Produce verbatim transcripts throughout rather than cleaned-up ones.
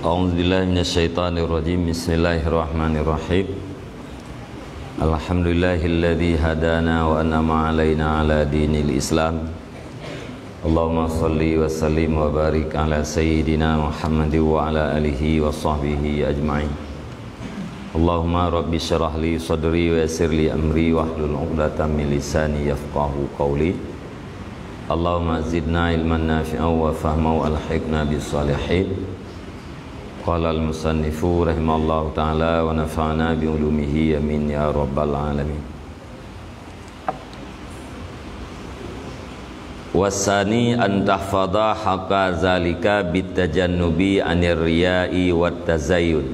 أعوذ بالله من الشيطان الرجيم. بسم الله الرحمن الرحيم. الحمد لله الذي هدانا وأنعم علينا على دين الإسلام. اللهم صل وسلم وبارك على سيدنا محمد وعلى آله وصحبه أجمعين. اللهم رب اشرح لي صدري ويسر لي أمري واحلل عقدة من لساني يفقهوا قولي. اللهم زدنا علما نافعا وفهما وألحقنا بالصالحين. قال المصنف رحمه الله تعالى ونفعنا بعلومه آمين يا رب العالمين. والثاني أن تحفظ حق ذلك بالتجنب عن الرياء والتزين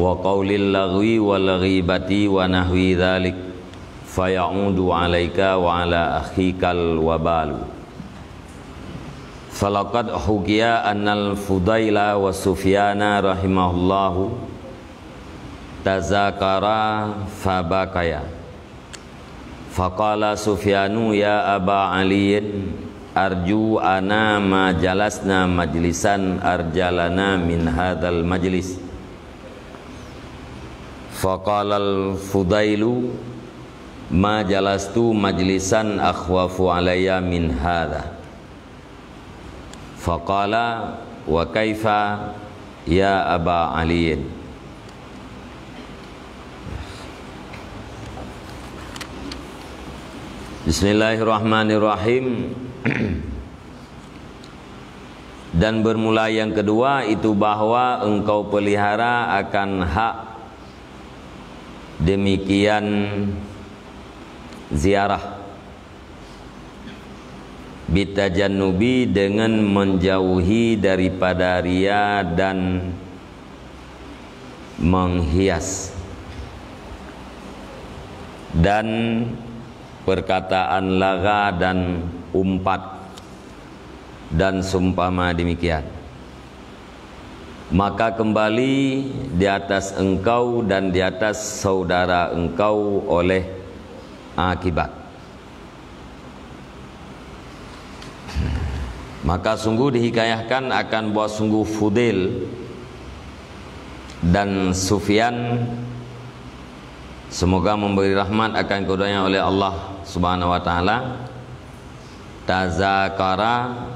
وقول اللغو والغيبة ونحو ذلك، فيعود عليك وعلى أخيك الوبال. فلقد حكي أن الفضيل وسفيان رحمه الله تذاكرا فبكيا. فقال سفيان: يا أبا علي، أرجو أنا ما جلسنا مجلسا أرجى لنا من هذا المجلس. فقال الفضيل: ما جلست مجلسا أخوف علي من هذا. Faqala: "Wa kaifa ya Aba Aliyin?" Bismillahirrahmanirrahim. Dan bermula yang kedua itu bahwa engkau pelihara akan hak demikian ziarah. Bitajannubi, dengan menjauhi daripada ria dan menghias, dan perkataan laga dan umpat, dan seumpama demikian. Maka kembali di atas engkau dan di atas saudara engkau oleh akibat. Maka sungguh dihikayahkan akan bahwa sungguh Fudail dan Sufyan, semoga memberi rahmat akan keduanya oleh Allah Subhanahu wa Taala, tazakara,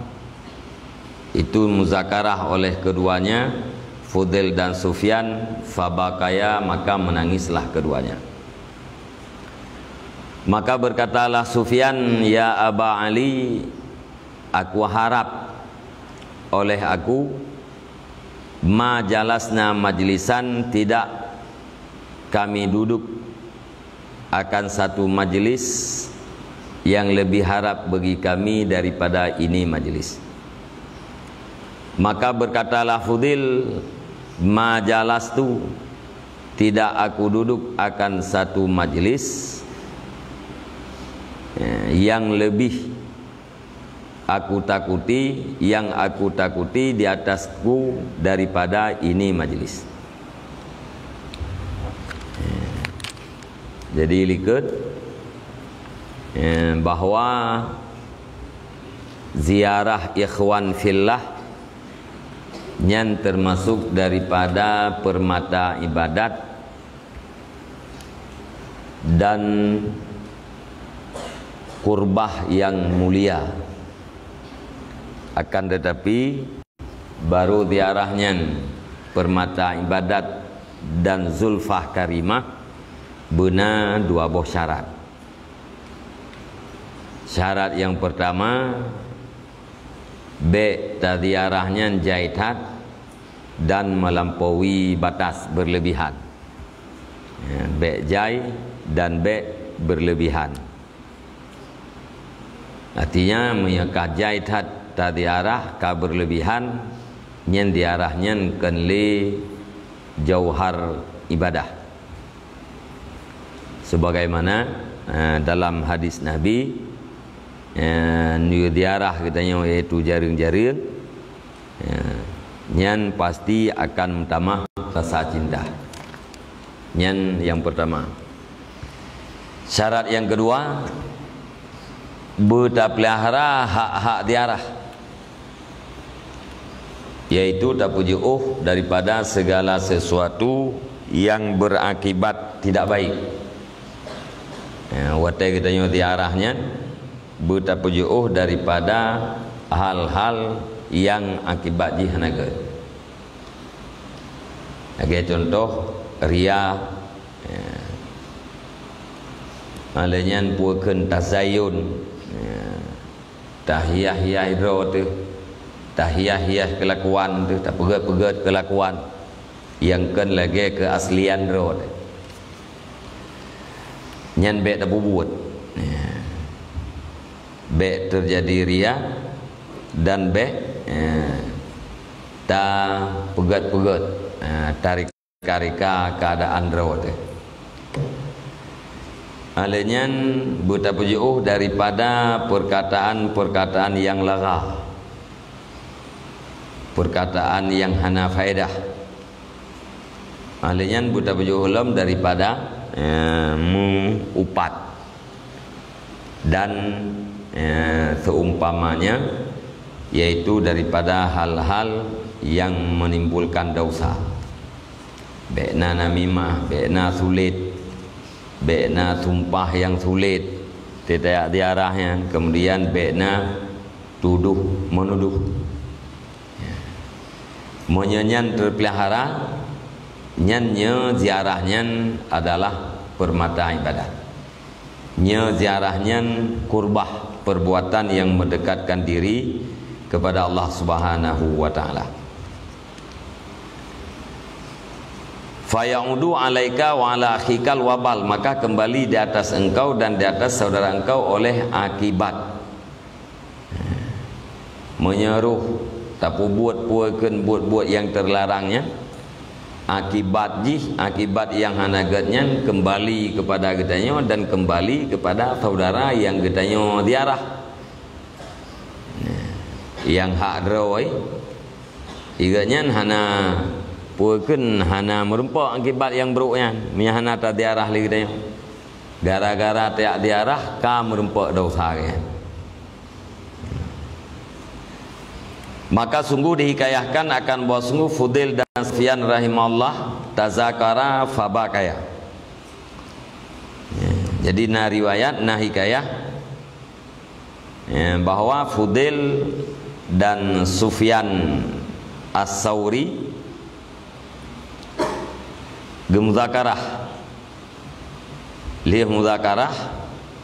itu muzakarah oleh keduanya, Fudail dan Sufyan, fabakaya, maka menangislah keduanya. Maka berkatalah Sufyan, "Ya Aba Ali, aku harap oleh aku, ma jalasna majlisan, tidak kami duduk akan satu majlis yang lebih harap bagi kami daripada ini majlis." Maka berkatalah Fudail, "Ma jalastu, tidak aku duduk akan satu majlis, eh, yang lebih aku takuti, yang aku takuti di atasku daripada ini majlis." Eh, jadi likot, eh, bahwa ziarah ikhwan fillah nyan termasuk daripada permata ibadat dan kurbah yang mulia. Akan tetapi, baru ziarah nyan permata ibadat dan zulfah karimah beuna dua boh syarat. Syarat yang pertama, bèk taziarah nyan jai that dan melampaui batas, berlebihan. Ya, bèk jai dan bèk berlebihan. Artinya, meunyoe ka jai that taziarah, ka berlebihan, nyan ziarah nyan kon lé jauhar ibadah. Sebagaimana, eh, dalam hadis Nabi, eh, neuziarah geutanyoe, yaitu jareueng-jareueng, eh, nyan pasti akan meutamah rasa cinta. Nyan nyang pertama. Syarat nyang keudua, beutapeulihara hak-hak ziarah. yaitu tapeujiôh daripada segala sesuatu yang berakibat tidak baik. Ya, watée geutanyoe ziarah nyan, beutapeujiôh daripada hal-hal yang akibat jih hana gét. Lagée contoh, riya, ya. Lheueh nyan peue kheun tazayun, ya. Tahiah-hiah droe teuh, tahiah-hiah keulakuan teuh, tapeugét-peugét keulakuan nyang kon lagée keuaslian droe teuh. Nyan bék tapeubuet. Ya. Bék teujadi riya dan bék, ya, tapeugét-peugét, ya, tarik reka-reka keuadaan droe teuh. Lheueh nyan beutapeujiôh daripada peurkataan-peurkataan nyang lagha, peurkataan nyang hana faedah. Lheueh nyan beutapeujiôh lom daripada, eh, meu-upat dan, eh, seumpamanya, yaitu daripada hal-hal yang menimbulkan dosa. Bék na namimah, bék na sulet, bék na sumpah nyang sulet, teuh tajak ziarah nyan, kemudian bék na tudoh meunudoh. Meunyoe nyan teupeulihara, nyan nyoe ziarah nyan adalah peurmata ibadat. Nyoe ziarah nyan kurbah, perbuatan yang mendekatkan diri kepada Allah Subhanahu wa Ta'ala. "Fayaudu alaika wa ala akhikal wabal," maka kembali di atas engkau dan di atas saudara engkau oleh akibat. Meunyoe roh tapeubuet peue kheun buet-buet nyang teularang nyan, akibat jih, akibat nyang hana gét nyan kembali kepada geutanyoe dan kembali kepada saudara nyang geutanyoe ziarah. Nyang hak droe, eh, gét nyan hana peue kheun hana meurumpok akibat nyang brok nyan, meunyoe hana taziarah lé geutanyoe. Gara-gara tajak ziarah ka meurumpok dosa gét nyan. Maka sungguh dihikayahkan akan bahwa sungguh Fudail dan Sufyan rahimahullah tazakara fabakaya. Ya, jadi na riwayat, na hikayah, ya, bahwa Fudail dan Sufyan As-Sauri geumuzakarah. Lheueh muzakarah,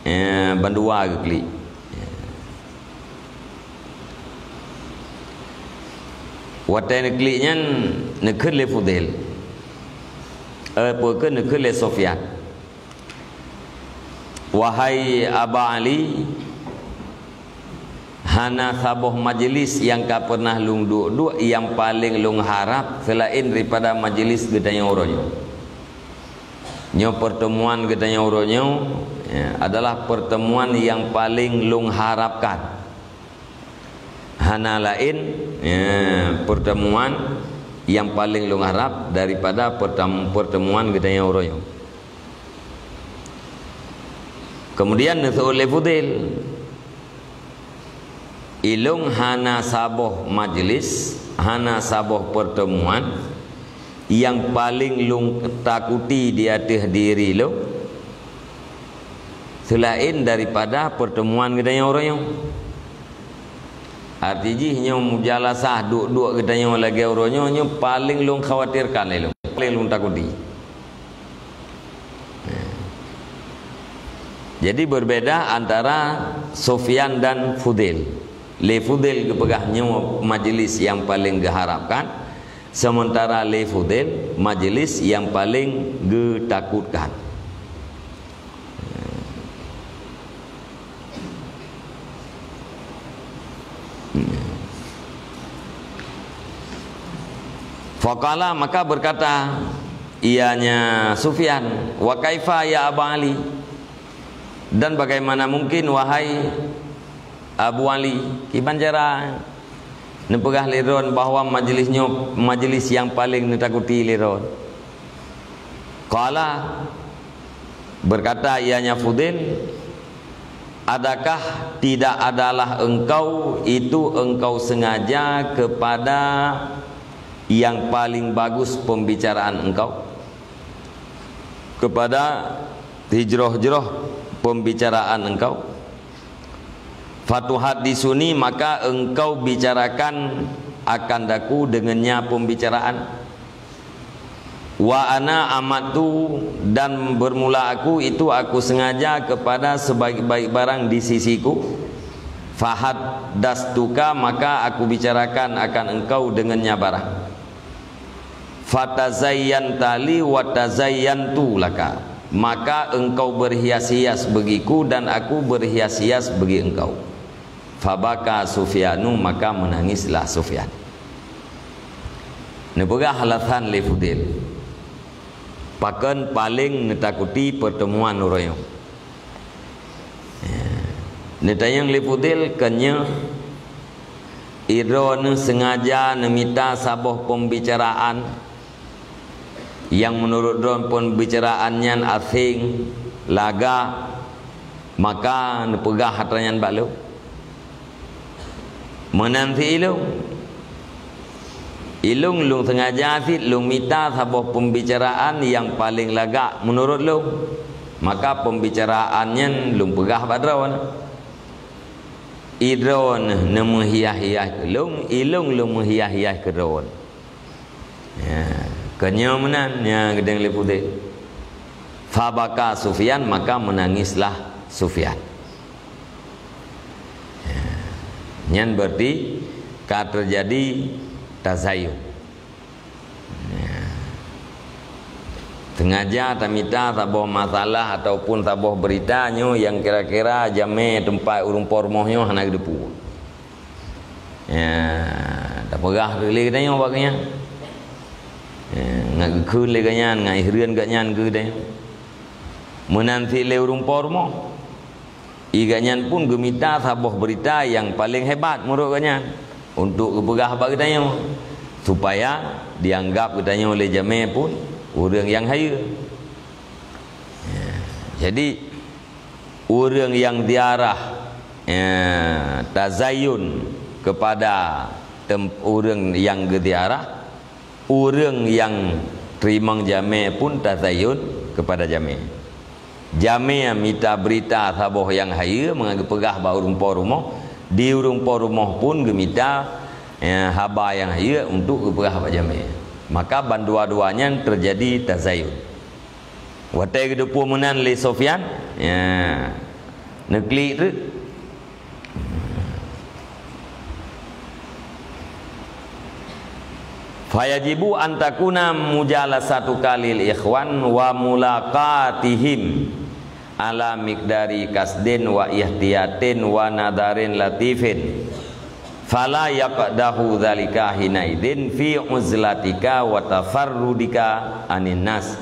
eh, bandua geuklik. Watée neuklik nyan, neukheun lé Fudail. Eh, peue kheun neukheun lé Sufyan. "Wahai Aba Ali, hana saboh majlis nyang ka pernah lôn duek-duek nyang paleng lôn harab seulaén daripada majlis geutanyoe uroe nyoe. Nyoe pertemuan geutanyoe uroe nyoe, ya, adalah pertemuan nyang paleng lôn harabkan. Hana laén, ya, pertemuan nyang paleng lôn harab daripada pertam-, pertemuan geutanyoe uroe nyoe." Kemudian neuseuôt lé Fudail, "Ilôn hana saboh majlis, hana saboh pertemuan nyang paleng lôn takuti di ateueh diri lôn seulaén daripada pertemuan geutanyoe uroe nyoe." Arti jih nyoe mujalasah duek-duek geutanyoe lagée uroe nyoe, nyoe paleng lôn khawatirkan lé lôn, paleng lôn takuti. Jadi berbeda antara Sufyan dan Fudail. Lé Fudail geupeugah nyoe majlis nyang paleng geuharabkan, sementara lé Fudail majlis nyang paleng geutakutkan. Faqala, maka berkata ianya Sufyan, "Wa kaifa ya Aba Ali? Dan bagaimana mungkin, wahai Abu Ali?" Kiban cara neupeugah lé droen bahwa majlis nyoe majlis nyang paleng neutakuti lé droen. Qala, berkata ianya Fudail, Adakah tidak adalah engkau itu engkau sengaja kepada yang paling bagus pembicaraan engkau? Kepada hijroh-hijroh pembicaraan engkau? Fatuhadditsuni, maka engkau bicarakan akan daku dengannya pembicaraan. Wa ana amadtu, dan bermula aku itu aku sengaja kepada sebaik-baik barang di sisiku. Fahaddastuka, maka aku bicarakan akan engkau dengannya barang. Fatazayyantali wa tazayyantu laka, maka engkau berhias-hias bagiku dan aku berhias-hias bagi engkau. Fabaka Sufyanu, maka menangislah Sufyan. Neupeugah alasan lé Fudail, pakon paleng neutakuti pertemuan uroe nyoe. Ya. Neutanyong lé Fudail, keunyoe droeneuh sengaja neumita saboh pembicaraan nyang meunurot droeneuh pembicaraan nyan aséng, lagak, maka neupeugah atra nyan bak lôn. Meunan cit ilôn. Ilôn, lôn sengaja cit lôn mita saboh pembicaraan nyang paleng lagak meunurot lôn. Maka pembicaraan nyan lôn peugah bak droeneuh. Droeneuh neumeuhias-hias keu lôn, ilôn lôn meuhias-hias keu droeneuh. Ya, keunyoe meunan, ya, geudeng lé Fudail. Fabaka Sufyan, maka menangislah Sufyan. Ya. Nyan berarti ka terjadi tazayun. Ya. Sengaja tamita saboh masalah ataupun saboh berita nyoe nyang kira-kira jamé teumpat ureuëng po rumoh nyoe hana geuteupeue. Ya, tapeugah lé geutanyoe bak geuh nyan. Ya, ngat geukheun lé geuh nyan, ngat hireuen geuh nyan keu geutanyoe. Meunan cit lé ureuëng po rumoh. Geuh nyan pun geumita saboh berita nyang paleng hebat meunurot geuh nyan untuk geupeugah bak geutanyoe, supaya dianggap geutanyoe lé jamé pun ureuëng nyang hayeue. Ya, jadi, ureuëng nyang ziarah, ya, tazayun kepada tem-, ureuëng nyang geuziarah, ureuëng nyang teurimong jamé pun tazayun kepada jamé. Jamé mita berita saboh nyang hayeue mangat geupeugah bak ureuëng po rumoh, di ureuëng po rumoh pun geumita, ya, haba nyang hayeue untuk geupeugah bak jamé. Maka bandua-dua nyan terjadi tazayun. Watée geuteupeue meunan lé Sufyan, ya, neuklik treuk. Fayajibu an takuna mujalasatuka lil ikhwan wa mulaqatihim ala miqdari qasdin wa ihtiyatin wa nadharin latifin. Fala yaqdahu dzalika hinaidzin fi uzlatika wa tafarrudika anin nas.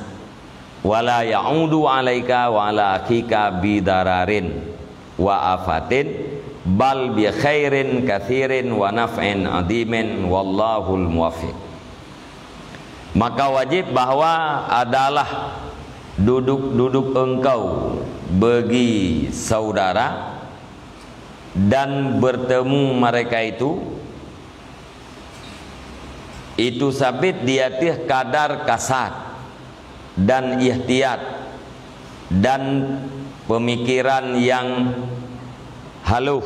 Wala ya'udu 'alaika wa 'ala akhika bidararin wa afatin, bal bi khairin katsirin wa naf'in 'adzimin, wallahul muwaffiq. Maka wajib bahwa adalah duduk-duduk engkau bagi saudara dan bertemu mereka itu, itu sabit di ateueh kadar kasad dan ihtiyat dan pemikiran nyang haluh.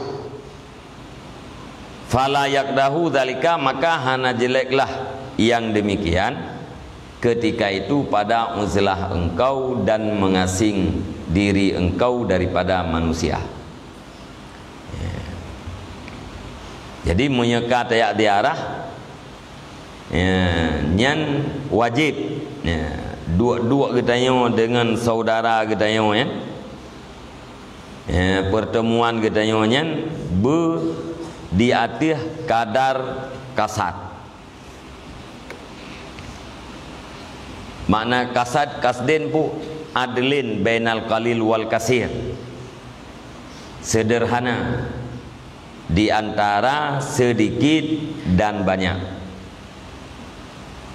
Fala yaqdahu dzalika, maka hana jeleklah nyang demikian ketika itu pada uzlah engkau dan mengasing diri engkau daripada manusia. Ya. Jadi, meunyoe ka tajak ziarah, ya, nyan wajéb, ya, duek-duek geutanyoe deungon saudara geutanyoe, ya. Ya, pertemuan geutanyoe nyan beu di ateueh kadar kasad. Makna kasad, kasdin pu, adlin bainal qalil wal kasir. Sederhana di antara sedikit dan banyak.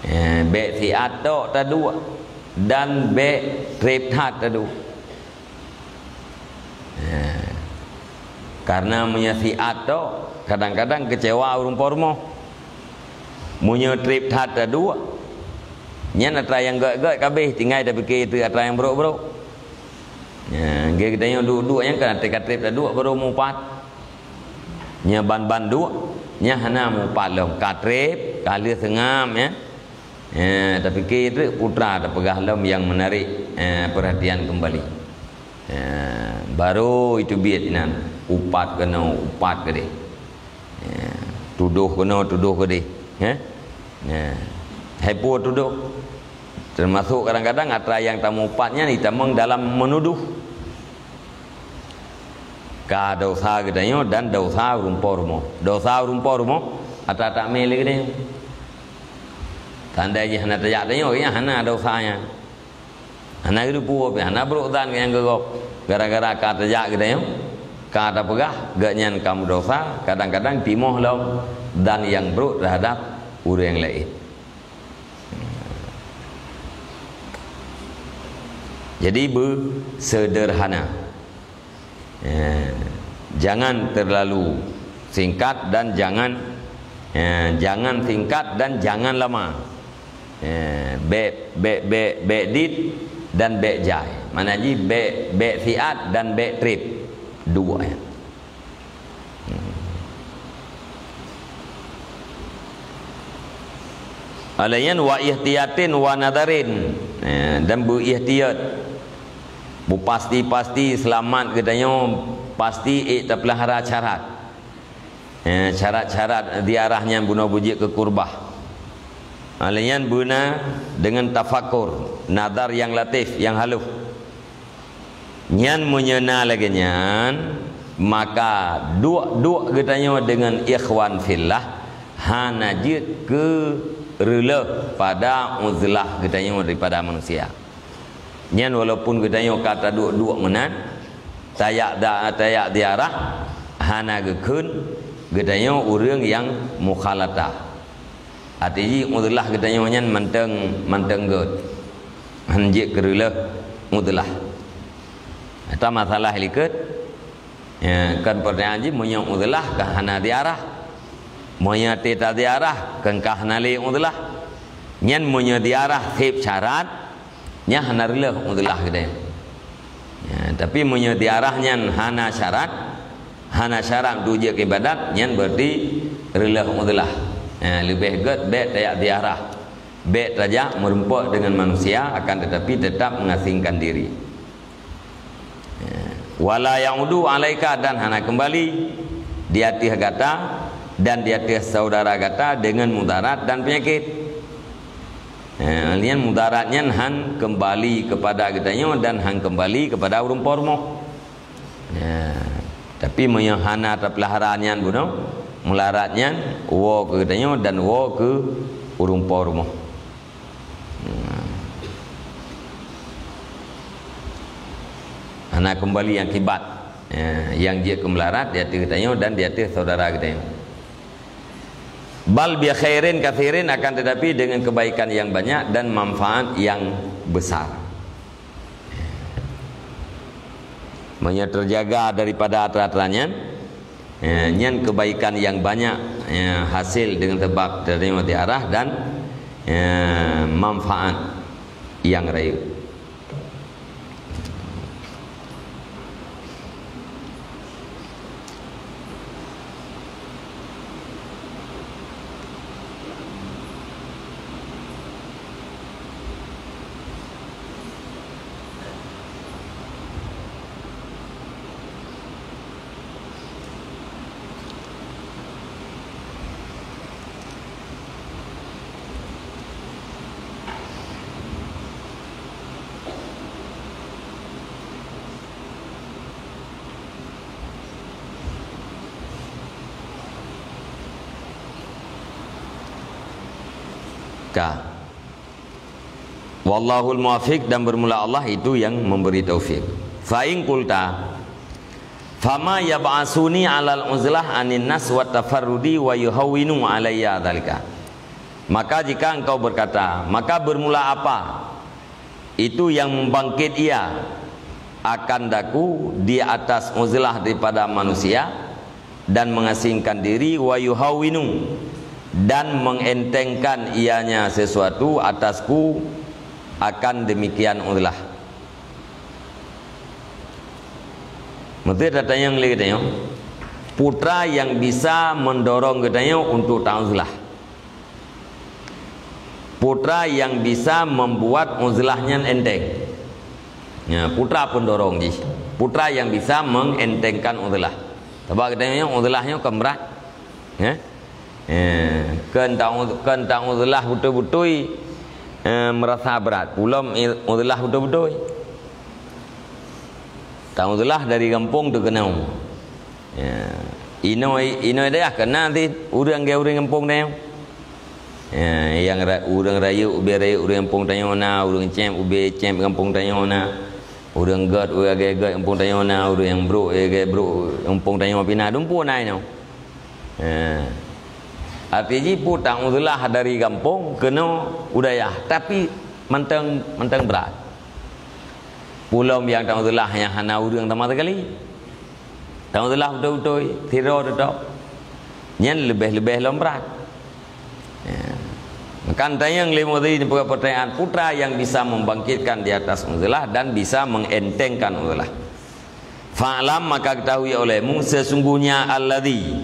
Eh, bék siat tok taduek dan bék treb that taduek. Eh, Karena meunyoe siat tok, kadang-kadang keucewa ureuëng po rumoh. Meunyoe treb that taduek, nyan atra nyang gét-gét ka abéh, tinggai tapike teuk atra nyang brok-brok. Nyan, geutanyoe duek-duek nyan kan atra ka treb taduek baru mupat. Nyan ban-ban duek, nyan hana mupat lom. Ka treb, ka lheueh seungab, ya. Eh, tapike teuk putra tapeugah lom nyang menarik, eh, perhatian kembali. Eh, baru itu biet inan, upat keunoe, upat keudeh. Eh, tudoh keunoe, tudoh keudeh. Eh? Eh, hai peue tudoh. Termasuk kadang-kadang atra nyang tamupat nyan itamong dalam menuduh. Ka dosa geutanyoe dan dosa ureuëng po rumoh. Dosa ureuëng po rumoh, atra tak mé lé geutanyoe. Tandai jih hana tajak tanyoe, ya hana dosa nyan. Hana geuteupeue pih, hana brok dan nyang geugob. Gara-gara ka tajak geutanyoe, ka tapeugah, geuhnyan ka meudosa, kadang-kadang timoh lom dan nyang brok terhadap ureuëng laén. Jadi, beuseuderhana. Eh, jangan terlalu singkat dan jangan, eh, jangan singkat dan jangan lama. Eh, bék, bék, bék, bék dit dan bék jai. Makna jih bék, bék siat dan bék treb. Dua, ya. Alaiyan wa ihtiyatin wa nadarin. Eh, dan beuihtiyat. Bupasti-pasti seulamat geutanyoe pasti ék tapeulahara syarat. Eh, syarat-syarat ziarah nyan bunoe beujeuet keu kurbah. Alaiyan beuna deungon tafakur, nadar nyang latif, nyang halus. Nyan meunyoe na lagée nyan, maka duek-duek geutanyoe deungon ikhwan fillah hana jeuet keu reuloh pada uzlah geutanyoe daripada manusia. Nyan walaupun geutanyoe ka taduek-duek meunan, tajak da-, tajak ziarah, hana geukheun geutanyoe ureuëng nyang mukhalatah. Arti jih uzlah geutanyoe nyan mantong, mantong gét. Han jeuet keu reuloh uzlah. Ata masalah likot. Ya, kan pertanyaan jih meunyoe uzlah ka hana ziarah. Meunyoe teuta ziarah kan ka hana lé uzlah. Nyan meunyoe ziarah seb syarat, nyan hana reuloh uzlah geutanyoe. Ya, tapi meunyoe ziarah nyan hana syarat, hana syarat untuk jeuet keu ibadat, nyan berarti reuloh uzlah. Ya, leubeh gét bék tajak ziarah. Bék tajak meureumpok deungon manusia, akan tetapi tetap mengasingkan diri. Ya. Wala ya'udu alaika, dan hana kembali di ateueh gata dan di ateueh saudara gata deungon mudarat dan penyakit. Eh, nyan mudarat nyan han kembali kepada geutanyoe dan han kembali kepada ureuëng po rumoh. Ya. Tapi meunyoe hana tapeulahara nyan bunoe, mudarat nyan woe keu geutanyoe dan woe keu ureuëng po rumoh. Hmm. Hana kembali akibat, eh, nyang jeuet keu mudarat di ateueh geutanyoe dan di ateueh saudara geutanyoe. Bal bi khairin katsirin, akan tetapi dengan kebaikan yang banyak dan manfaat yang besar. Meunyoe teujaga daripada atra-atra nyan, eh, nyan kebaikan yang banyak, eh, hasil dengan sebab terima di arah dan, eh, manfaat yang rayeuk. Ka. Wallahul muwaffiq, dan bermula Allah itu yang memberi taufik. Fa in qulta, "Fama yab'asuni 'alal uzlah 'anin nas wa tafarrudi wa yuhawwinu 'alayya dzalika?" Maka jika engkau berkata, "Maka bermula apa itu yang membangkit ia akan daku di atas uzlah daripada manusia, dan mengasingkan diri, wa yuhawwinu, dan mengentengkan ianya sesuatu atasku akan demikian uzlah. Meuteue tatanyong lé geutanyoe, peue nyang bisa mendorong geutanyoe untuk tauzlah? Peue nyang bisa membuat uzlah nyan enteng? Ya, peue pendorong jih? Peue nyang bisa mengentengkan uzlah? Sabab geutanyoe uzlah nyoe kan brat. Ya? Eh, kon ta-, kon tauzlah beutôi-beutôi, eh, merasa brat. Peue lom i-, uzlah beutôi-beutôi. Tauzlah dari gampông teuh keunoe. Ya. Inoe, inoe dayah keunan cit ureuëng gét ureuëng gampông tanyoe. Ya, nyang ra-, ureuëng rayeuk ubé rayeuk ureuëng gampông tanyoe na, ureuëng cém ubé cém gampông tanyoe na, ureuëng gét ubé gét gampông tanyoe na, ureuëng nyang brok ubé gét brok gampông tanyoe pih na, dumpeue na inoe. Ya. Arti jih peue nyang uzlah dari gampông keunoe u dayah, tapi mantong, mantong brat. Peue lom nyang tauzlah nyang hana ureuëng sama sekali. Tauzlah beutôi-beutôi, sidroe teutap. Nyan leubeh-leubeh lom brat. Ya. Maka tanyong lé Mawardi di peugah pertanyaan, peue nyang bisa membangkitkan di atas uzlah dan bisa mengentengkan uzlah. Fa'lam, maka ketahui olehmu, sesungguhnya alladzi,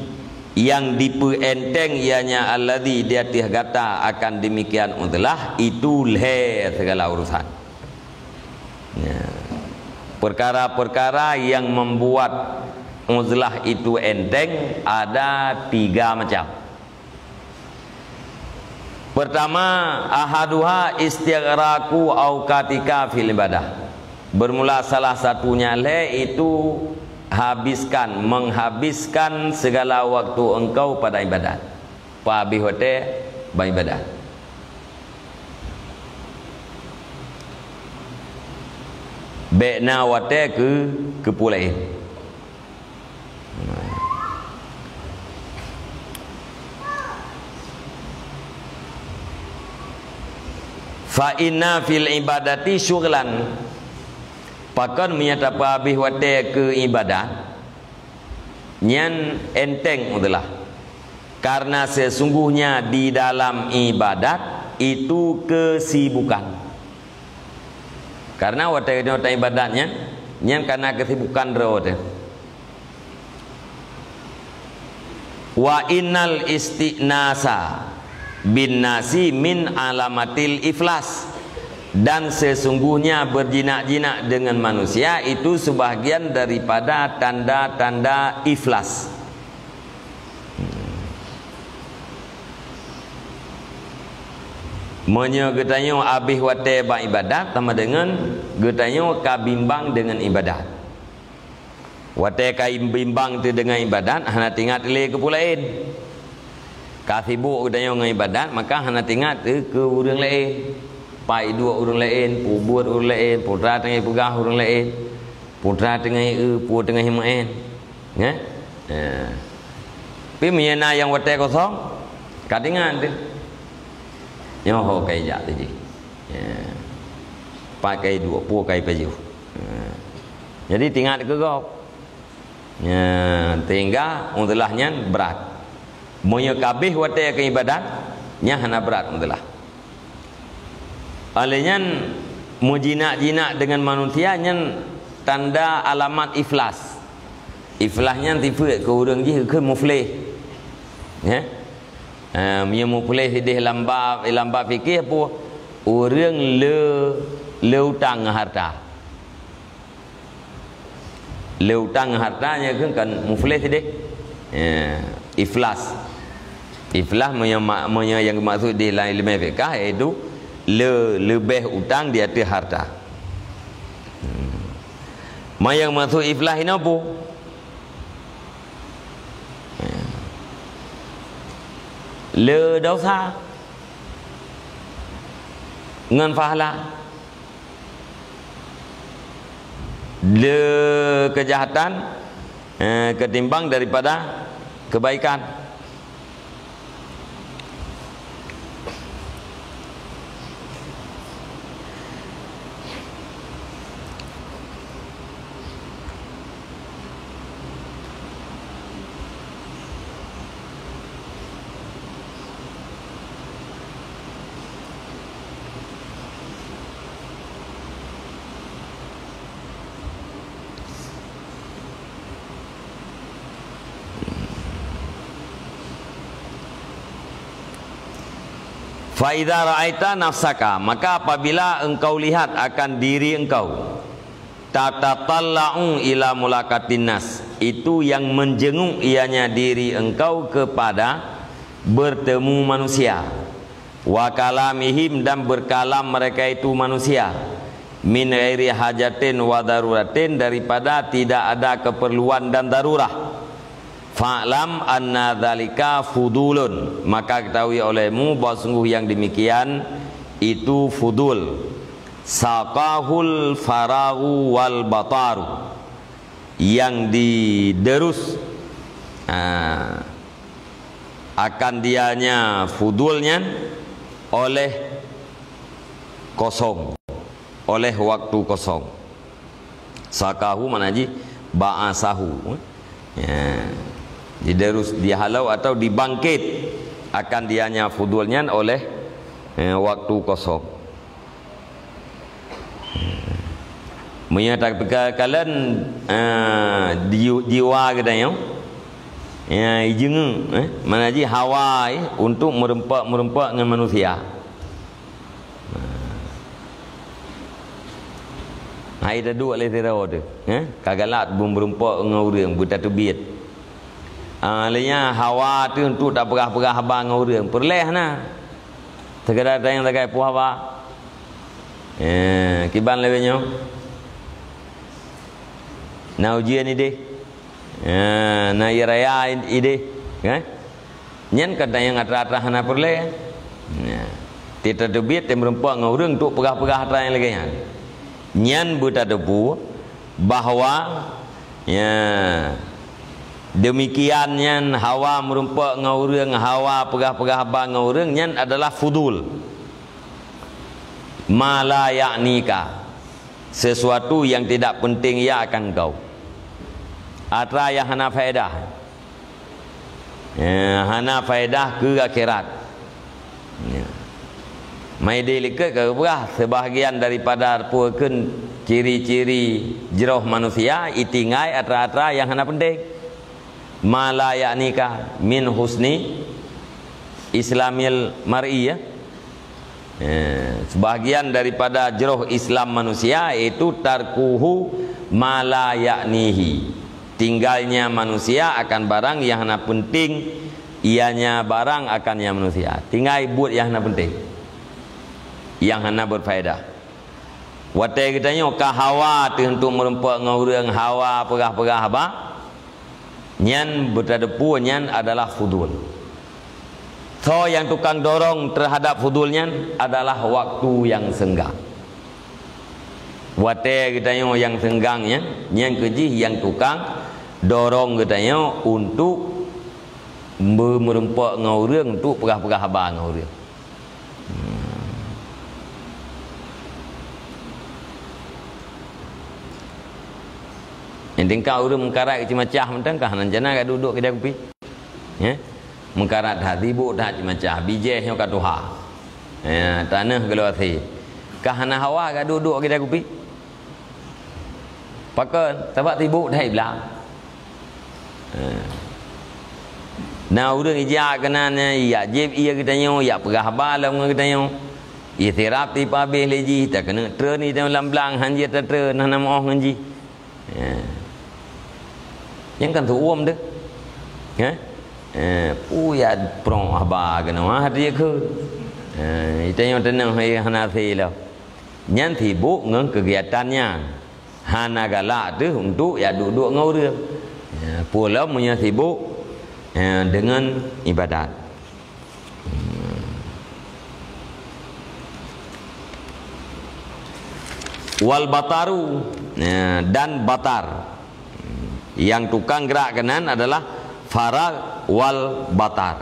yang dipeuenteng ianya alladzi, di ateueh gata akan demikian uzlah, itu lhée segala urusan. Ya. Perkara-perkara yang membuat uzlah itu enteng ada tiga macam. Pertama, ahaduha istighraqu auqatika fil ibadah. Bermula salah satunya lhée itu habiskan, menghabiskan segala waktu engkau pada ibadat. Peuhabéh watée bak ibadat. Bék na watée keu, keu peue laén. Fa inna fil ibadati syughlan. Pakon meunyoe tapeuhabéh watée keu ibadat, nyan enteng udeulah. Karena sesungguhnya di dalam ibadat itu kesibukan. Karena watée nyoe taibadat nyan, nyan kana kesibukan droe teuh. Wa innal isti'nasa bin nasi min alamatil iflas. Dan sesungguhnya berjinak-jinak dengan manusia itu sebahagian daripada tanda-tanda iflas. Meunyoe geutanyoe abéh watée bak ibadat, sama deungon geutanyoe ka bimbang deungon ibadat. Watée ka bimbang teuh deungon ibadat, hana teuingat lé keu peue laén. Ka sibok geutanyoe ngon ibadat, maka hana teuingat teuh keu ureuëng laén. Pat duek ureuëng laén, peue buet ureuëng laén, peue teungoh peugah ureuëng laén, peue teungoh eu, peue teungoh meu'én. Nyan? Ya. Tapi meunyoe na nyang watée kosong, ka teuingat teuh. Nyoe ho ka ijak teuh jih. Ya. Pat ka iduek, peue ka ipajoh. Ya. Jadi teuingat keu gob. Ya, sehingga udeulah nyan brat. Meunyoe ka abéh watée keu ibadat, nyan hana brat udeulah. Óh lheueh nyan, meujinak-jinak deungon manusia nyan tanda alamat iflas. Iflas nyan sifeuet keu ureuëng jih keu muflih. Ya. Ha, meunyoe muflih sideh lam bab, lam bab fikih peue? Ureuëng le, le utang ngon harta. Le utang ngon harta nyan keuh kan muflih sideh. Ya, iflas. Iflas meunyoe ma-, meunyoe nyang geumaksud di lam ileumé fikah, yaitu le-, leubeh utang di ateueh harta. Hmm. Ma nyang maksud iflas inoe peue? Ya. Le dosa ngon pahala. Le keujahatan, eh, keutimbang daripada keubaikan. Fa idza ra'aita nafsaka, maka apabila engkau lihat akan diri engkau, tatatalla'u ila mulaqatin nas, itu yang menjenguk ianya diri engkau kepada bertemu manusia, wa kalamihim, dan berkalam mereka itu manusia, min ghairi hajatin wa daruratin, daripada tidak ada keperluan dan darurah. Fa'lam anna dzalika fudulun, maka ketahui olehmu bahwa sungguh yang demikian itu fudul. Saqahul faraghu wal bataru, yang diderus, ah, akan dianya fudul nyan oleh kosong, oleh waktu kosong. Saqahu makna jih ba'asahu. Ya. Diderus, dihalau atau dibangkit akan dianya fudul nyan oleh, eh, waktu kosong. Meunyoe takalon, eh, di-, jiwa geutanyoe, ya, ijeungeuk, eh, makna jih hawa, eh, untuk meureumpok-meureumpok ngon manusia. Hai taduek lé sidroe teuh, eh? Ka galak beumeureumpok ngon ureuëng, beutateubiet. Ah, lé nyan hawa teuh untuk tapeugah-peugah haba ngon ureuëng. Peureulée na. Seukadar tanyong sagai peue haba. Eh, kiban lagée nyoe. Na ujian ideh. Ha, na ie raya ideh, kan? Nyan ka tanyong atra-atra hana peureulée. Ya. Teutateubiet teumeureumpok ngon ureuëng untuk peugah-peugah atra nyang lagée nyan. Nyan beutateupeue bahwa, ya, demikian nyan hawa meureumpok ngon ureuëng, hawa peugah-peugah haba ngon ureuëng, nyan adalah fudul. Ma la ya'nika. Sesuatu yang tidak penting ia akan kau. Atra nyang hana faedah. Ya, hana faedah keu akhirat. Ya. Maideh likot ka geupeugah, sebahagian daripada peue kheun ciri-ciri jroh manusia, itinggai atra-atra nyang hana penting. Ma la ya'nika min husni islamil mar'i, ya. Eh, sebahagian daripada jroh Islam manusia yaitu tarkuhu ma la ya'nihi. Tinggalnya manusia akan barang yang hana penting, ianya barang akan yang manusia. Tinggai buet yang hana penting, yang hana berfaedah. Watée geutanyoe ka hawa teuh untuk meureumpok ngon ureuëng, hawa peugah-peugah haba, nyan beutateupeue nyan adalah fudul. Soe nyang tukang dorong terhadap fudul nyan adalah waktu nyang seunggang. Watée geutanyoe nyang seunggang nyan, nyan keuh jih nyang tukang dorong geutanyoe untuk beu-, meureumpok ngon ureuëng, untuk peugah-peugah haba ngon ureuëng. Hmm. Nyang tingkat ureuëng meukarat cimacah mantong kah, nan jana ka duek-duek keude kupi. Ya? Meukarat that, sibuk that cimacah, bijéh nyoe ka tuha. Ya, tanoh geuloe asé. Kah hana hawa ka duek-duek keude kupi. Pakon? Sabab sibuk that blah. Ha. Na ureuëng ijak keunan, yak jieb ié geutanyoe, yak peugah haba lom ngon geutanyoe. Ié sirab tipabéh lé jih, takeuneuk treun geutanyoe lam blang, han jeuet tatreun, hana meuoh ngon jih. Ha. Nyan kan teuuem deh. Ha? Ha, peue yak prong haba keunoe, ha, dia kheun. Ha, geutanyoe teunoh, eh, hana asé lom. Nyan sibuk ngon keugiatan nyan. Hana galak teuh untuk yak duek-duek ngon ureuëng. Ya, peue lom meunyoe sibuk, ya, deungon ibadat. Wal bataru, ya, dan batar. Yang tukang gerak keunan adalah farag wal batar.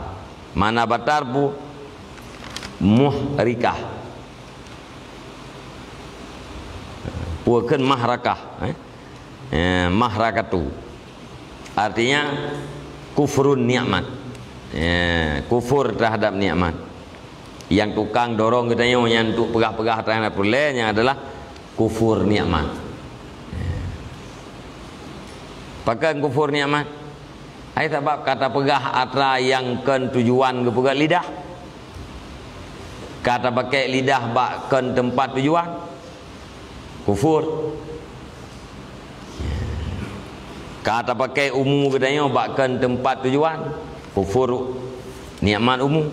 Mana batar bu? Muhrikah. Peue kheun mahrakah, eh? Eh, mahrakatu. Artinya, kufrun nikmat. Eh, kufur terhadap nikmat. Yang tukang dorong geutanyoe nyan untuk peugah-peugah terhadap peureulée nyan adalah kufur nikmat. Eh. Pakon kufur nikmat? Hai sabab ka tapeugah atra nyang kon tujuan geupeugét lidah. Ka tapakai lidah bak kon teumpat tujuan, kufur. Ka tapakai umu geutanyoe bak kon teumpat tujuan, kufur nikmat umu.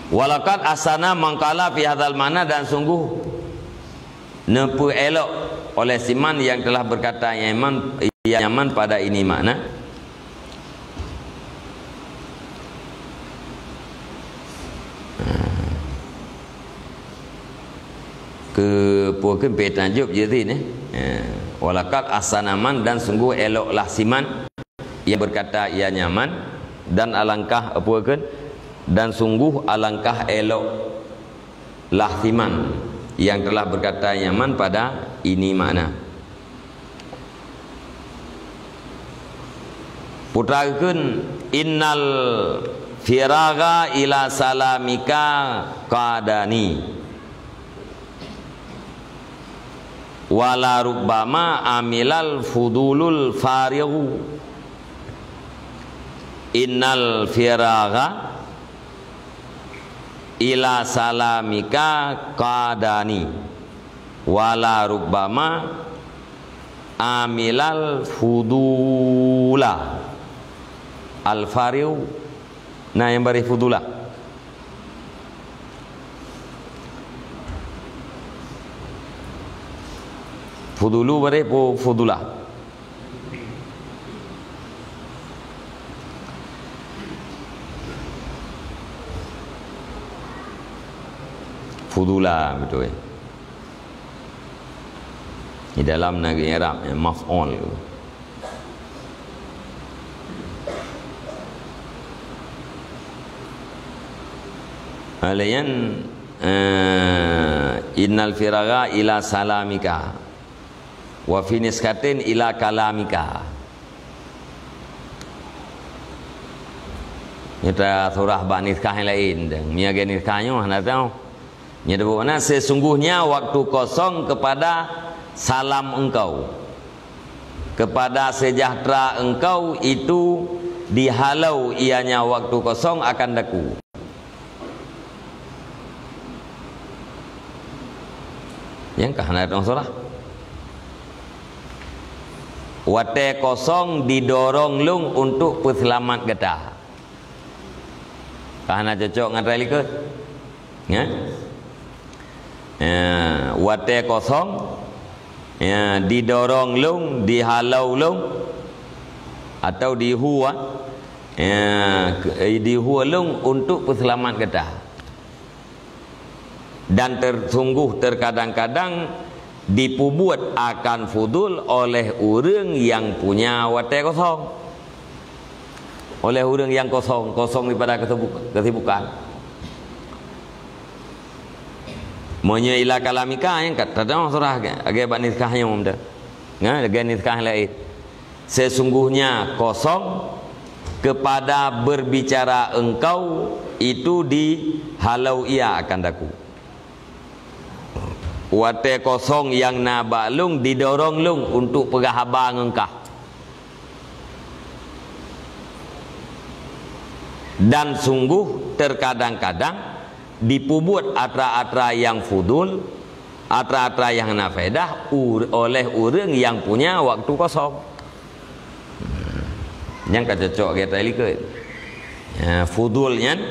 Walaqad ahsana man qala fi hadzal ma'na, dan sungguh neupeuelok oleh siman yang telah berkata yang nyaman, yang nyaman pada ini makna. Keu peue keuh pih tanjub jih teuh nyoe. Ya. Walaqad ahsana man, dan sungguh eloklah siman yang berkata ia nyaman, dan alangkah peue keuh, dan sungguh alangkah eloklah siman yang telah berkata nyaman pada ini makna. Putra geukheun, "Innal firagha ila salamika qadani. Wala rubbama amilal fudulul farighu. Innal firagha ila salamika qadani. Wala rubbama amilal fudula." Al-fariu. Nah, nyang baréh fudula. Fudulu baréh pu-, fudula. Fudula, beutôi. Di dalam na geui'rab, ya, maf'ul. Laén, eh, innal firagha ila salamika. Wa fi nuskhatin ila kalamika. Nyoe tasurah bak nuskah nyang laén. Meunyo lagèe nuskah nyoe hana teuh. Nyoe teuh buet na, sesungguhnya waktu kosong kepada salam engkau, kepada sejahtera engkau itu dihalau ianya waktu kosong akan daku. Nyang ka hana teusurah. Watèe kosong didorong lôn untuk peuseulamat gata. Ka hana cocok ngon atra likot. Ya? Ya, watèe kosong, ya, didorong lôn, dihalau lôn, atau dihu, ya, ke-, dihu lôn untuk peuseulamat gata. Dan ter-, sungguh terkadang-kadang dipeubuet akan fudul oleh ureueng nyang punya watèe kosong. Oleh ureueng nyang kosong, kosong daripada kesibuk-, kesibukan. Meunyoe ila kalamika, nyang ka teusurah lagèe bak nuskah nyoe teuh. Nyan, lagèe nuskah laén. Sesungguhnya kosong kepada berbicara engkau itu dihalau ia akan daku. Watèe kosong nyang na bak lôn didorong lôn untuk peugah haba ngon kah. Dan sungguh terkadang-kadang dipeubuet atra-atra nyang fudul, atra-atra nyang hana faedah u-, oleh ureueng nyang punya waktu kosong. Nyang ka cocok lagèe atra likot. Ya, fudul nyan,